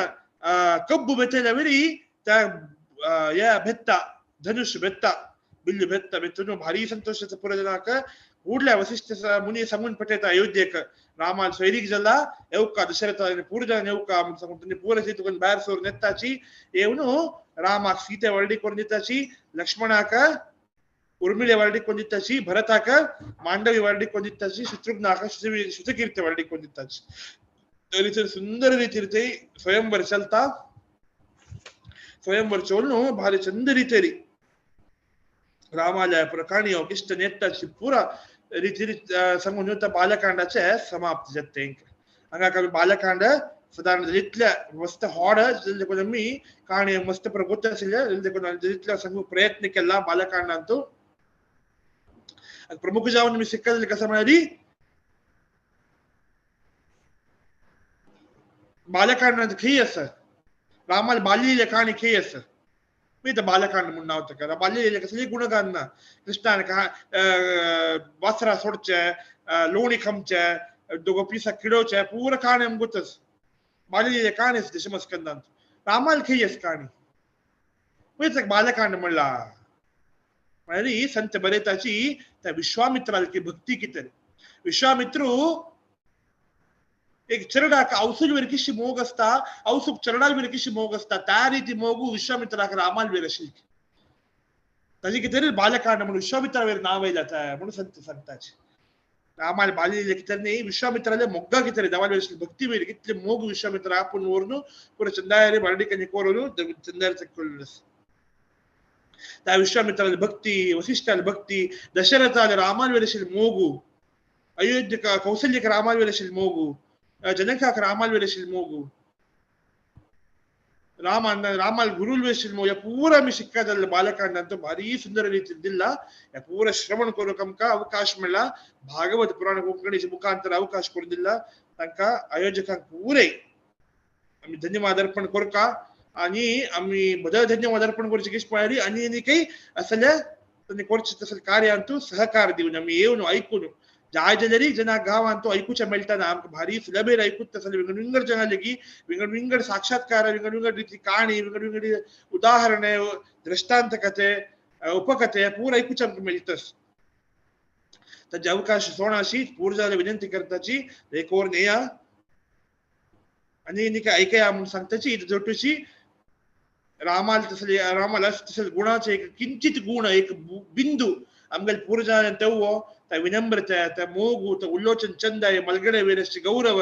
कब्बू बेतयल्या वरी त्या या भेत्ता धनुष्य भेत्ता बिल्लू भेत्ता बेतून भारी संतोष पुरो जनाक ಕೂಡ್ಲೆ ವಸಿಷ್ಠ ಮುನಿ सांगून पटयता अयोध्येक रामान सोयरीक जाला येवका दशरथ पूर्ण जन येवका म्हणून सांगून पूर तुका भायर सरून येताची येवन रामाक सीते वर्डी करून दिताची लक्ष्मणाक उर्मिळे वर्डी करून दिताची भरताक मांडवी वर्डी करून दिताची शत्रुघ्नाक श्रुतकीर्ती वर्डी करून दिताची. तरी सुंदर रीतीर स्वयंवर चलता. स्वयंवर चोलनु भारी चंद रीतेरी रामालय प्रकाणी किष्ट नेताची पुरा रीती सांगून बालकांडाचे समाप्त जाता. हांगा बालकांड साधारण इतल्या मस्त हॉड देखून आमी काणी मस्त प्रगोत आशिल्ले देखून इतल्या सांगूंक प्रयत्न केला बालकांडांतू. प्रमुख जावन आमी शिकले कसं म्हळ्यार बालकांडांत खंय आसा रामाल बालिले काणी खंय आसा मी तर बालकांड म्हणून नाव ताका बाल्य कसली गुणगान ना कृष्णान वासरा सोडचे लोणी खामचे दोगो पिसा किडोवचे पुरा काणी आमकां गोतस बाल्य काणी आसा दशमस्कंदांत रामाल खंय आसा काणी पळय बालकांड म्हणला म्हळ्यार संत बरयताची त्या विश्वामित्राली भक्ती कितें विश्वामित्रू एक चरडाक आवसूल वेर किशी मोग असता आवसूक चरडाल वेर किशी मोग असता त्या रीती मोगू विश्वामित्राक रामाल वेर आशिल्ली ताजी कितें बालकांड म्हणून विश्वामित्रा वेर नांव येयला म्हणून संत सांगताचे रामाल बालिले कितें न्ही विश्वामित्राले मोग्गा कितें देवाल वेर भक्ती वेर कितले मोग विश्वामित्र आपूण व्हरून पुरो चंदायरे बारडीकांनी कोरून चंदायर चक्कल त्या विश्वामित्राले भक्ती वसिष्ठाले भक्ती दशरथाले रामाल वेर आशिल्ली मोगू अयोध्यक कौशल्यक रामाल वेर आशिल्ली मोगू जनकाक रामाल वेर आशिल्ली मोगू रामान रामाल गुरुल वेर आशिल्ली मोग ह्या पुरा आमी शिक्का जाल्ले बालकांडांत भारी सुंदर रीतीन दिल्ला. ह्या पुरा श्रवण करूंक आमकां अवकाश मेळ्ळा भागवत पुराण कोंकणीच्या मुखांतर अवकाश करून दिल्ला तांकां आयोजकांक पुरे आमी धन्यवाद अर्पण करता आनी आमी बदल धन्यवाद अर्पण करचे कितें पळयली आनी आनी काही असल्या तांणी करचें तसलें कार्यांतू सहकार दिवन आमी येवन आयकून जाय जाल्यार जना गांवांत तो ऐकूचे मेळटा ना आमकां भारी सुलभेर ऐकूच तसले विंगड विंगड जना लेगी विंगड विंगड साक्षात्कार विंगड विंगड रीती काणी विंगड विंगड उदाहरणे दृष्टांत कथे उपकथे पूर ऐकूचे आमकां मेळटस. ताजे अवकाश सोणाशी पूर जाल्यार विनंती करताची एक वर नेया आनी आनी ऐकया म्हणून सांगताची जोटूची रामाल तसले रामाल तसले गुणाचे एक किंचित गुण एक बिंदू आमगेले पूर्वजान तेवो त्या विनम्रते त्या मोगू त्या उल्लोचन चंदाय मलगडे वेरशी गौरव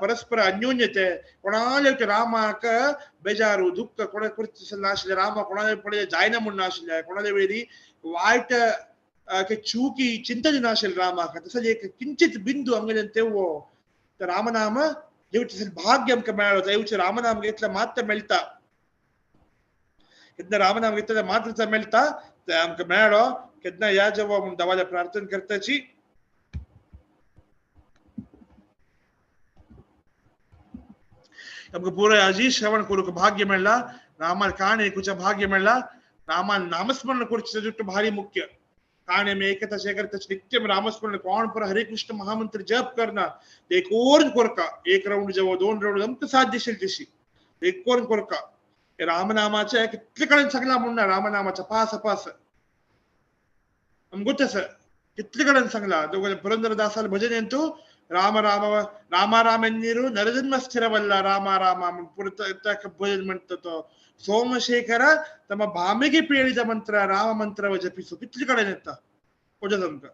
परस्पर अन्योन्यते कोणाले रामाक बेजारू दुःख कोणा नाशिल्लें रामा कोणाले पळय जायना म्हूण नाशिल्लें कोणाले वेरी वायट चुकी चिंतन नाशिल्लें रामाक तसलें एक किंचित बिंदू आमगेल्यान तेवो रामनाम देवचें भाग्य आमकां मेळ्ळो देवचें रामनाम घेतल्यार मात्र मेळटा केन्ना रामनाम घेतल्यार मात्र मेळटा ते आमकां मेळ्ळो केन्ना या जेव्हा म्हणून देवाला प्रार्थना करताची. आमकां पुराय आजी श्रवण करूंक भाग्य मेळ्ळा, रामार काणी आयकुचें भाग्य मेळ्ळा. रामान नामस्मरण करचें जुट्ट भारी मुख्य काणी आमी एकता शेखर तशें नित्यम रामस्मरण कोण पुरा हरे कृष्ण महामंत्र जप करना एक ओर कोरका एक रावंड जवळ दोन रावंड आमकां साध्य आशिल्ली तशी एक कोर कोरका. रामनामाचे कितले कडेन सांगला म्हूण ना, रामनामाच्या पास पास आमकां गोत आसा कितले कडेन सांगला. दोग पुरंदरदासाल भजन येतू राम राम रामा राम एन्नीರು ನರಜನ್ಮ ಸ್ಥಿರವಲ್ಲ ರಾಮ ರಾಮ ಭಜನ್ म्हणटा तो. ಸೋಮಶೇಖರ ತಮ್ಮ ಭಾಮೆಗೆ ಪೇಳಿದ ಮಂತ್ರ ರಾಮ ಮಂತ್ರವ ಜಪಿಸು ಕಿತ್ಲಿ ಕಡೆ ನೆತ್ತ ಕೊಜದಂಕ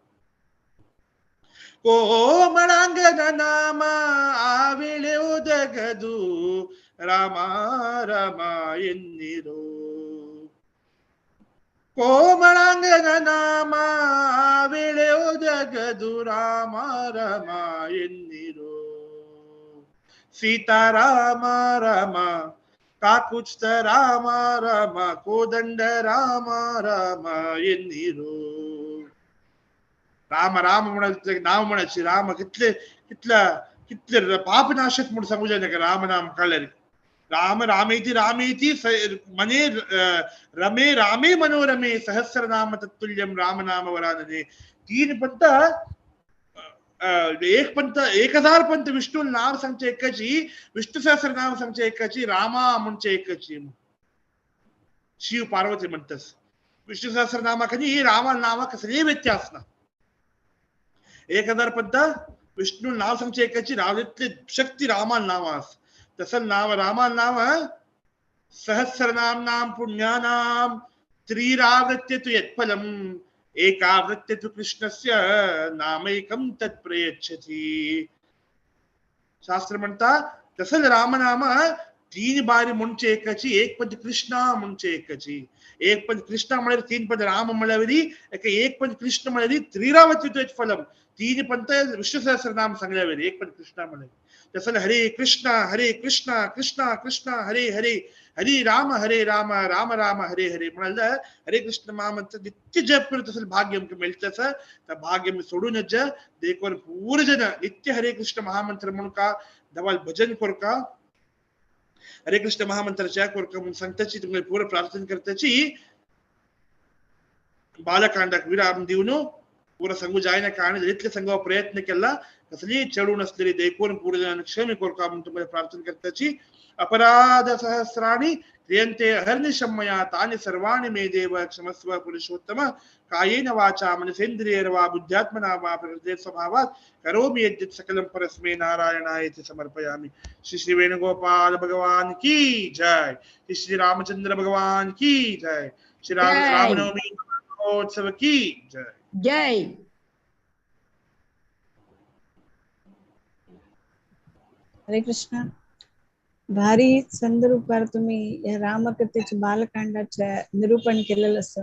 ಕೋಮಳಾಂಗದ ನಾಮ ಆವೇಳೆ ಒದಗದು ರಾಮ ರಾಮ ಎನ್ನಿರು, ಕೋಮಳಾಂಗನ ನಾಮ ಆವೇಳೆ ಒದಗದು ರಾಮ ರಾಮ ಎನ್ನಿರು. ಸೀತಾರಾಮ ರಾಮ ಕಾಕುಚ್ತ ರಾಮ ರಾಮ ಕೋದಂಡ ರಾಮ ರಾಮ ಎನ್ನಿರು. राम राम म्हणत नाव म्हणायची राम कितले कितला कितले पापनाशक म्हणून सांगू जायना राम नाम काडल्यार. राम रामेती रामेती मने रमे रामे मनोरमे सहस्रनाम तत्तुल्यम राम नाम वरानने. तीन पंत एक पंत 1000 पंत विष्णू नाम सांगचे एकाची, विष्णू सहस्रनाम सांगचे एकाची, रामा म्हणचे एकाची, शिव पार्वती म्हणतस. विष्णू सहस्रनामाखानी रामा नामा कसलेय व्यत्यास ना. 1000 पंत विष्णू नाव सांगचे एकाची, रावलेतले शक्ती रामा नाव आस तसं नाव रामा नाव सहस्रनाम नाम पुण्यानाम त्रिरावृत्य तु यत्फलम एकावृत्य तु कृष्णस्य नामैकं तत् प्रयच्छति. शास्त्र म्हणता तसं रामनाम 3 बारी म्हणचे एकाची, एक पद कृष्णा म्हणचे एकाची, एक पद कृष्णा म्हळ्यार 3 पद राम म्हळ्यार एक पद कृष्ण म्हळ्यार त्रिरावृत्य तु यत्फलम. 3 पंत विष्णू सहस्रनाम सांगल्यावर एक पद कृष्णा म्हळ्यार. तसं हरे कृष्ण हरे कृष्ण कृष्ण कृष्ण हरे हरे हरे राम हरे राम राम राम हरे हरे म्हणाल हरे कृष्ण महामंत्र नित्य जप करत असेल भाग्य आमकां मेळटा आसा. त्या भाग्य आमी सोडून देखून पूर्ण जन नित्य हरे कृष्ण महामंत्र म्हणून का धवाल भजन करका हरे कृष्ण महामंत्र जप करका म्हणून सांगताची तुमकां पूर्ण प्रार्थना करताची. बालकांडाक विराम दिवन पूरा सांगू जायना कारण इतले सांगवा प्रयत्न केला कसली चढू नसलेली देखून पूर्ण क्षमे करका म्हणून तुम्हाला प्रार्थना करताची. अपराध सहस्राणि क्रियन्ते अहर्निशं मया तानि सर्वाणि मे देव क्षमस्व पुरुषोत्तम. कायेन वाचा मनसेन्द्रियैर्वा बुद्ध्यात्मना वा प्रकृतेः स्वभावात् करोमि यद्यत् सकलं परस्मै नारायणायेति समर्पयामि. श्री श्री वेणुगोपाल भगवान की जय. श्री श्री रामचंद्र भगवान की जय. श्री राम रामनवमी महोत्सव की जय. जय. हरे कृष्ण. भारी संदरूपार तुम्ही या रामकथेच्या बालकांडाचे निरूपण केलेलं असं.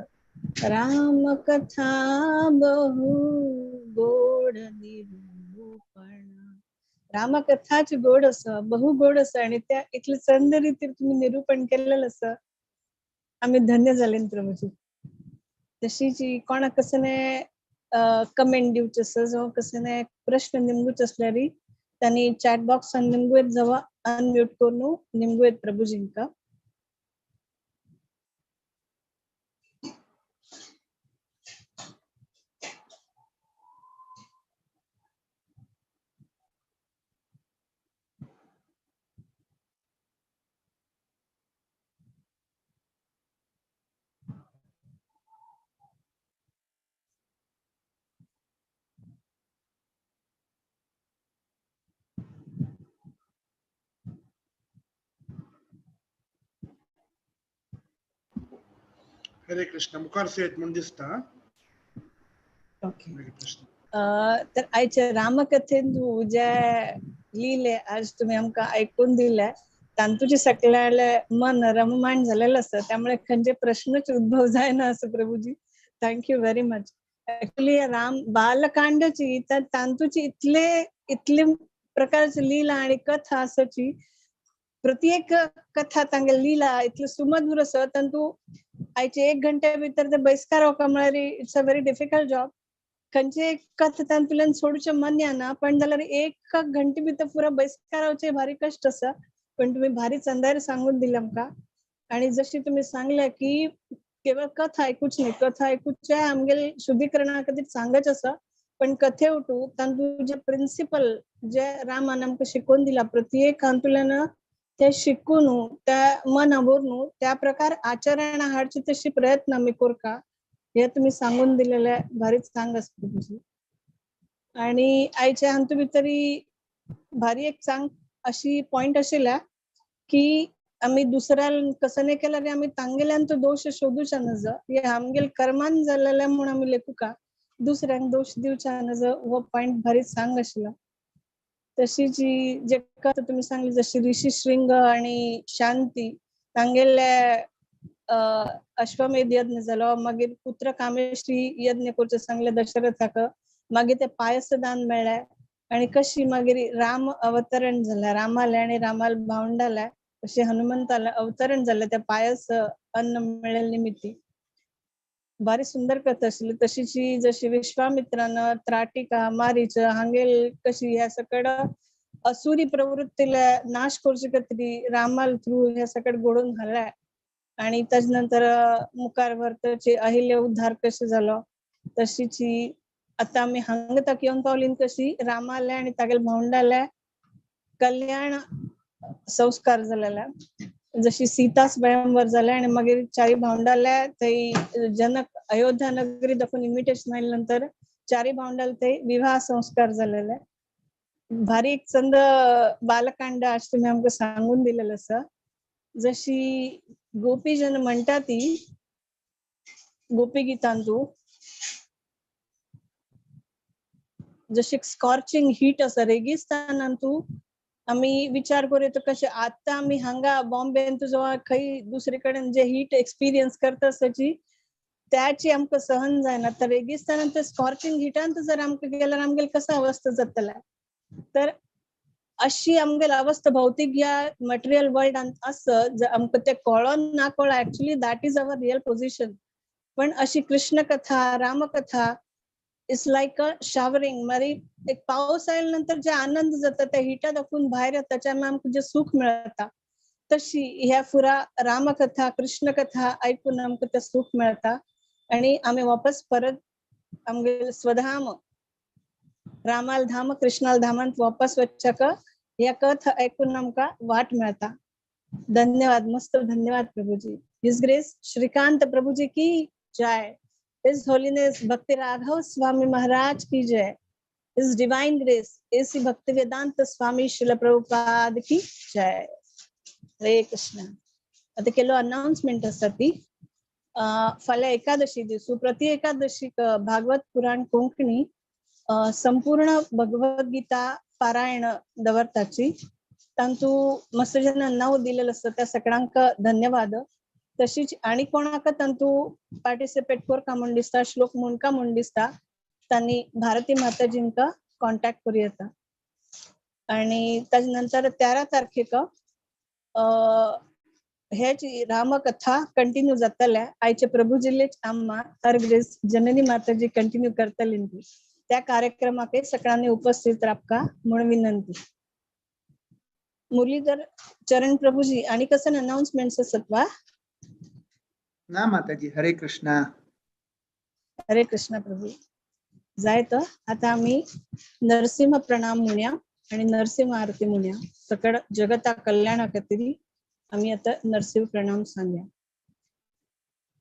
रामकथा बहु गोड निरूपण, रामकथाच गोड असं, बहु गोड असं, आणि त्या इतलं चंद रीतीर तुम्ही निरूपण केलेलं असं, आम्ही धन्य झाले प्रभूजी. तशीच कोणाक कसं कमेंट दिवचे आसा जावं कसं प्रश्न निमगूच असल्यारी त्यांनी चॅट बॉक्स निमगुयेत जावा अनम्यूट करून निमगुयेत प्रभूजींका. हरे कृष्ण. मुखार सेत म्हूण दिसता. ओके. तर आयच्या रामकथेन जे लिहिले आज तुम्ही आमकां आयकून दिले तांतूचे सगळ्याले मन रममाण झालेलं आसा, त्यामुळे खंयचे प्रश्नच उद्भव जायना असं Prabhuji. Thank you very much. Actually Ram बालकांडची तर तांतूची इतले इतले प्रकारची लीला आणि कथा आसाची, प्रत्येक कथा तांगे लीला इतले सुमधुर आसा तांतू आयचे 1 घंटे भितर ते बहिस्कार होका म्हळ्यार it's a very difficult job. खंयचे कथा तांतूल्यान सोडचें मन येना, पण जाल्यार 1 घंटे भितर पुरा बहिस्कार जावचें भारी कश्ट आसा. पण तुम्ही भारी चंदार सांगून दिले आमकां. आणि जशी तुम्ही सांगले की केवळ कथा ऐकूच न्ही, कथा ऐकूचे आमगेले शुद्धीकरणा खातीर सांगच आसा, पण कथे उठू तांतू जे प्रिन्सिपल जे रामान आमकां शिकोवन दिला प्रत्येक हातूंतल्यान ते शिकून त्या मन आवरून त्या प्रकार आचरणा हाडची तशी प्रयत्न आमी करका, हे तुम्ही सांगून दिलेले भारीच सांग आसा तुमची. आणि आयच्या हातूंत भितरी भारी एक सांग अशी पॉइंट आशिल्ल्या की आमी दुसऱ्यान कसं नाही केल्यार आमी तांगेल्यान तो दोश शोधूच्या नज, हे आमगेल कर्मान जाल्लेले म्हूण आमी लेखुका दुसऱ्यांक दोश दिवच्या नज, हो पॉइंट भारी सांग आशिल्लो. तशी जी जे कथा तुम्ही सांगली जशी ऋषी शृंग आणि शांती तांगेले अश्वमेध यज्ञ जालो, मागीर पुत्र कामेश्री यज्ञ करचें सांगलें दशरथाक, मागीर ते पायस दान मेळ्ळें आणि कशी मागीर राम अवतरण जालें, रामाले आणि रामाल भावंडाले तशें हनुमंताले अवतरण जालें त्या पायस अन्न मेळ्ळे निमित्ती. भारी सुंदर कथा आशिल्ली. तशीच जशी विश्वामित्रान त्राटिका मारीच हांगेल कशी ह्या सकड असुरी प्रवृत्तीला नाश करचे खातीर रामाल थ्रू ह्या सकड घडोवन घाले आणि ताजे नंतर मुखार व्हरतची अहिल्य उद्धार कशें जालो. तशीच आता आमी हांगा तक येवन पावली कशी रामाले आणि तागेले भावंडाले कल्याण संस्कार जालेले, जशी सीता स्वयंवर जाले आणि मागीर चारी भावंडाले थंय जनक अयोध्या नगरी दाखोवन इन्विटेशन आयले नंतर चारी भावंडाले थंय विवाह संस्कार जालेले. भारी एक चंद बालकांड आज तुम्ही आमकां सांगून दिलेलं आसा. जशी गोपीजन म्हणटा ती गोपी गितांतू जशी स्कॉर्चिंग हीट आसा रेगिस्तानांतू आमी विचार करूं येता कशें आतां आमी हांगा बॉम्बेन जेव्हा खंय दुसरे कडेन जे हीट एक्सपिरियन्स करता आसची त्याची आमकां सहन जायना, तर रेगिस्तानांत स्कॉर्चिंग हिटांत जर आमकां गेल्यार आमगेले कसो अवस्था जातले. तर अशी आमगेली अवस्था भौतीक ह्या मटेरियल वर्ल्डांत आसा, आमकां तें कळोन ना कळो actually that is our real position. पण अशी कृष्ण कथा रामकथा it's like a showering, मागीर एक पावस आयल्या नंतर जे आनंद जाता त्या हिटा दाखोवन भायर येता त्याच्या आमकां जे सुख मेळटा, तशी ह्या फुरा रामकथा कृष्ण कथा ऐकून आमकां तें सुख मेळटा आणि आमी वापस परत आमगेले स्वधाम रामाल धाम कृष्णाल धामांत वापस वचच्याक ह्या कथा ऐकून आमकां वाट मेळटा. धन्यवाद, मस्त धन्यवाद प्रभुजी. His grace Shrikant Prabhuji की जय, His Holiness Bhakti Raghav Swami Maharaj ki jai, His Divine Grace A.C. Bhakti Vedanta Swami Srila Prabhupada ki jai. Hare Krishna. आता केलो अनाउन्समेंट आसा ती फाल्यां एकादशी दिसू प्रति एकादशीक भागवत पुराण कोंकणी संपूर्ण भगवद्गीता पारायण दवरताची, तांतू मस्त जाणां नांव दिलेलें आसा त्या सगळ्यांक धन्यवाद. तशीच आणि कोणाक तांतू पार्टिसिपेट करका म्हूण दिसता, श्लोक म्हणका म्हूण दिसता, तांणी भारती माताजींका कॉन्टॅक्ट करूं येता. आणि ताजे नंतर 13 तारखेक हेच रामकथा कंटिन्यू जातले, आयचे प्रभुजिल्लेच आम्मा हर ग्रेस जननी माताजी कंटिन्यू करतली ती, त्या कार्यक्रमाक सगळ्यांनी उपस्थित रावका म्हूण विनंती. मुरलीधर चरण प्रभुजी आणि कसं अनाउन्समेंट्स आसत वा? ना माताजी. हरे कृष्णा. हरे कृष्णा प्रभू. जाय तर आता आम्ही नरसिंह प्रणाम म्हणया आणि नरसिंह आरती म्हणया. सकळ जगता कल्याणा खातीर आम्ही आता नरसिंह प्रणाम सांगया.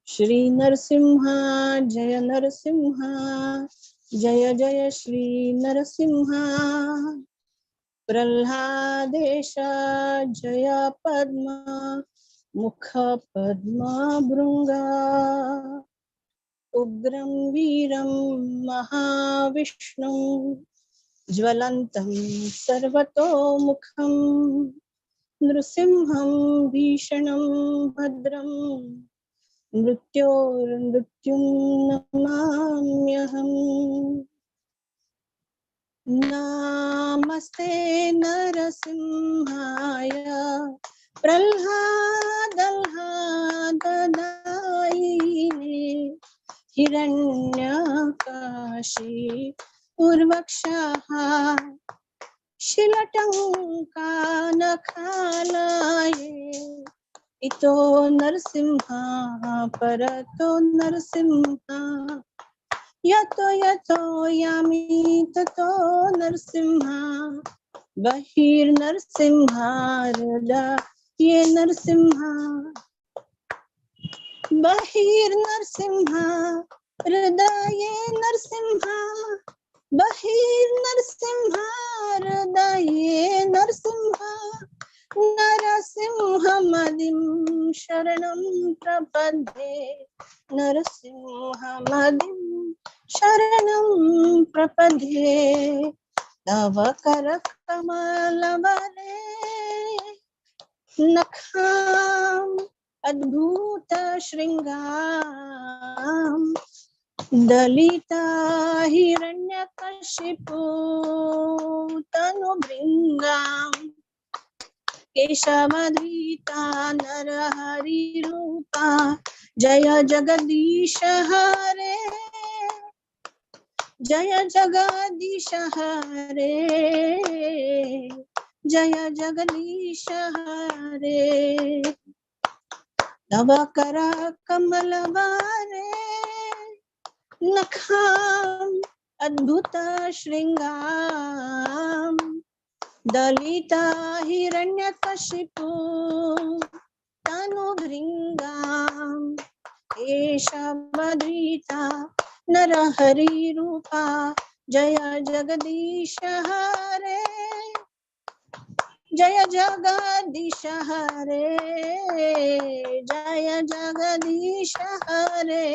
श्री नरसिंहा जय नरसिंहा जय जय श्री नरसिंहा, प्रल्हादेश जय पद्मा मुख पद्मा भृंगा, उग्रं वीरं महाविष्णुं ज्वलन्तं सर्वतोमुखं, नृसिंहं भीषणं भद्रं मृत्योर्मृत्युं नमाम्यहम्. नमस्ते नरसिंहाय प्रह्लादल्हाददायिने हिरण्यकाशी उर्वक्षः शिलटंका नखालये इतो नरसिंहा परतो नरसिंहा यतो यतो यामि ततो नरसिंहा बहिर्नरसिंहा हृदये नरसिंहा बहिर्नरसिंहा हृदये नरसिंहा बहिर्नरसिंहा हृदये नरसिंहा नरसिंहमदिं शरणं प्रपद्ये नरसिंहमदिं शरणं प्रपद्ये तव करकमलवरे नखाम् अद्भुत शृंगाम दलिता हिरण्यकशिपु तनुभृंगाम केशवधृता नरहरिरूपा जय जगदीश हरे जय जगदीश हरे जय जगदीश हरे तव कर कमलवारे नखाम अद्भुत श्रृंगाम दलिता हिरण्यकशिपु तनुभृंगाम केशवधृता नरहरिरूपा जय जगदीश हरे जय जगदीश हरे जय जगदीश हरे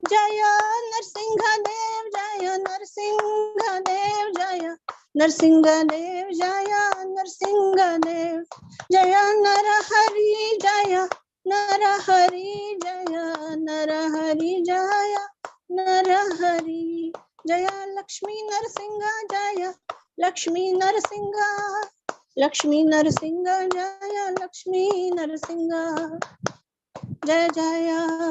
जय नरसिंह देव जय नरसिंह देव जय नरसिंह देव जय नरसिंह देव जय नरहरि जय नरहरि जय नरहरि जय नरहरि जय लक्ष्मी नरसिंह जय लक्ष्मी नरसिंह लक्ष्मी नरसिंह जय लक्ष्मी नरसिंह जय जय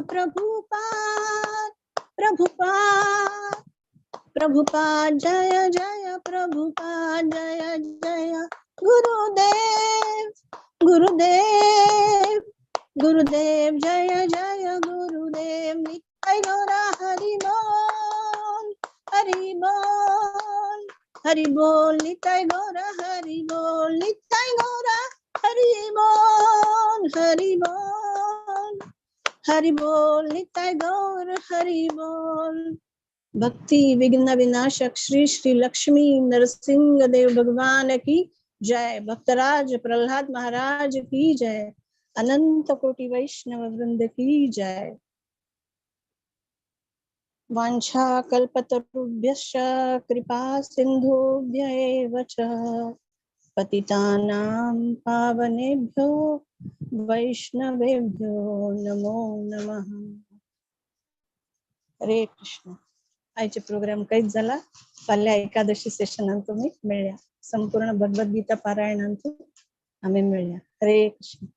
प्रभुपाद प्रभुपाद प्रभुपाद जय जय प्रभुपाद जय जय गुरुदेव गुरुदेव गुरुदेव जय जय गुरुदेव निताई गौरा हरि बोल हरि बोल हरि बोल निताई गौरा हरि बोल निताई गौरा हरि बोल हरि बोल हरि बोल निताई गौर हरि बोल। भक्ति विघ्न विनाशक श्री श्री लक्ष्मी नरसिंह देव भगवान की जय। भक्तराज प्रहलाद महाराज की जय। अनंत कोटि वैष्णव वृंद की जय। वाञ्छा कल्पतरुभ्यश्च कृपा सिन्धुभ्य एव च पतितानां पावनेभ्यो वैष्णवेभ्यो नमो नमः। हरे कृष्ण। आयचे प्रोग्राम काहीच झाला। फाल्यां एकादशी सेशनान तुमी मेळया। संपूर्ण भगवद्गीता पारायणान आमी मेळया। हरे कृष्ण।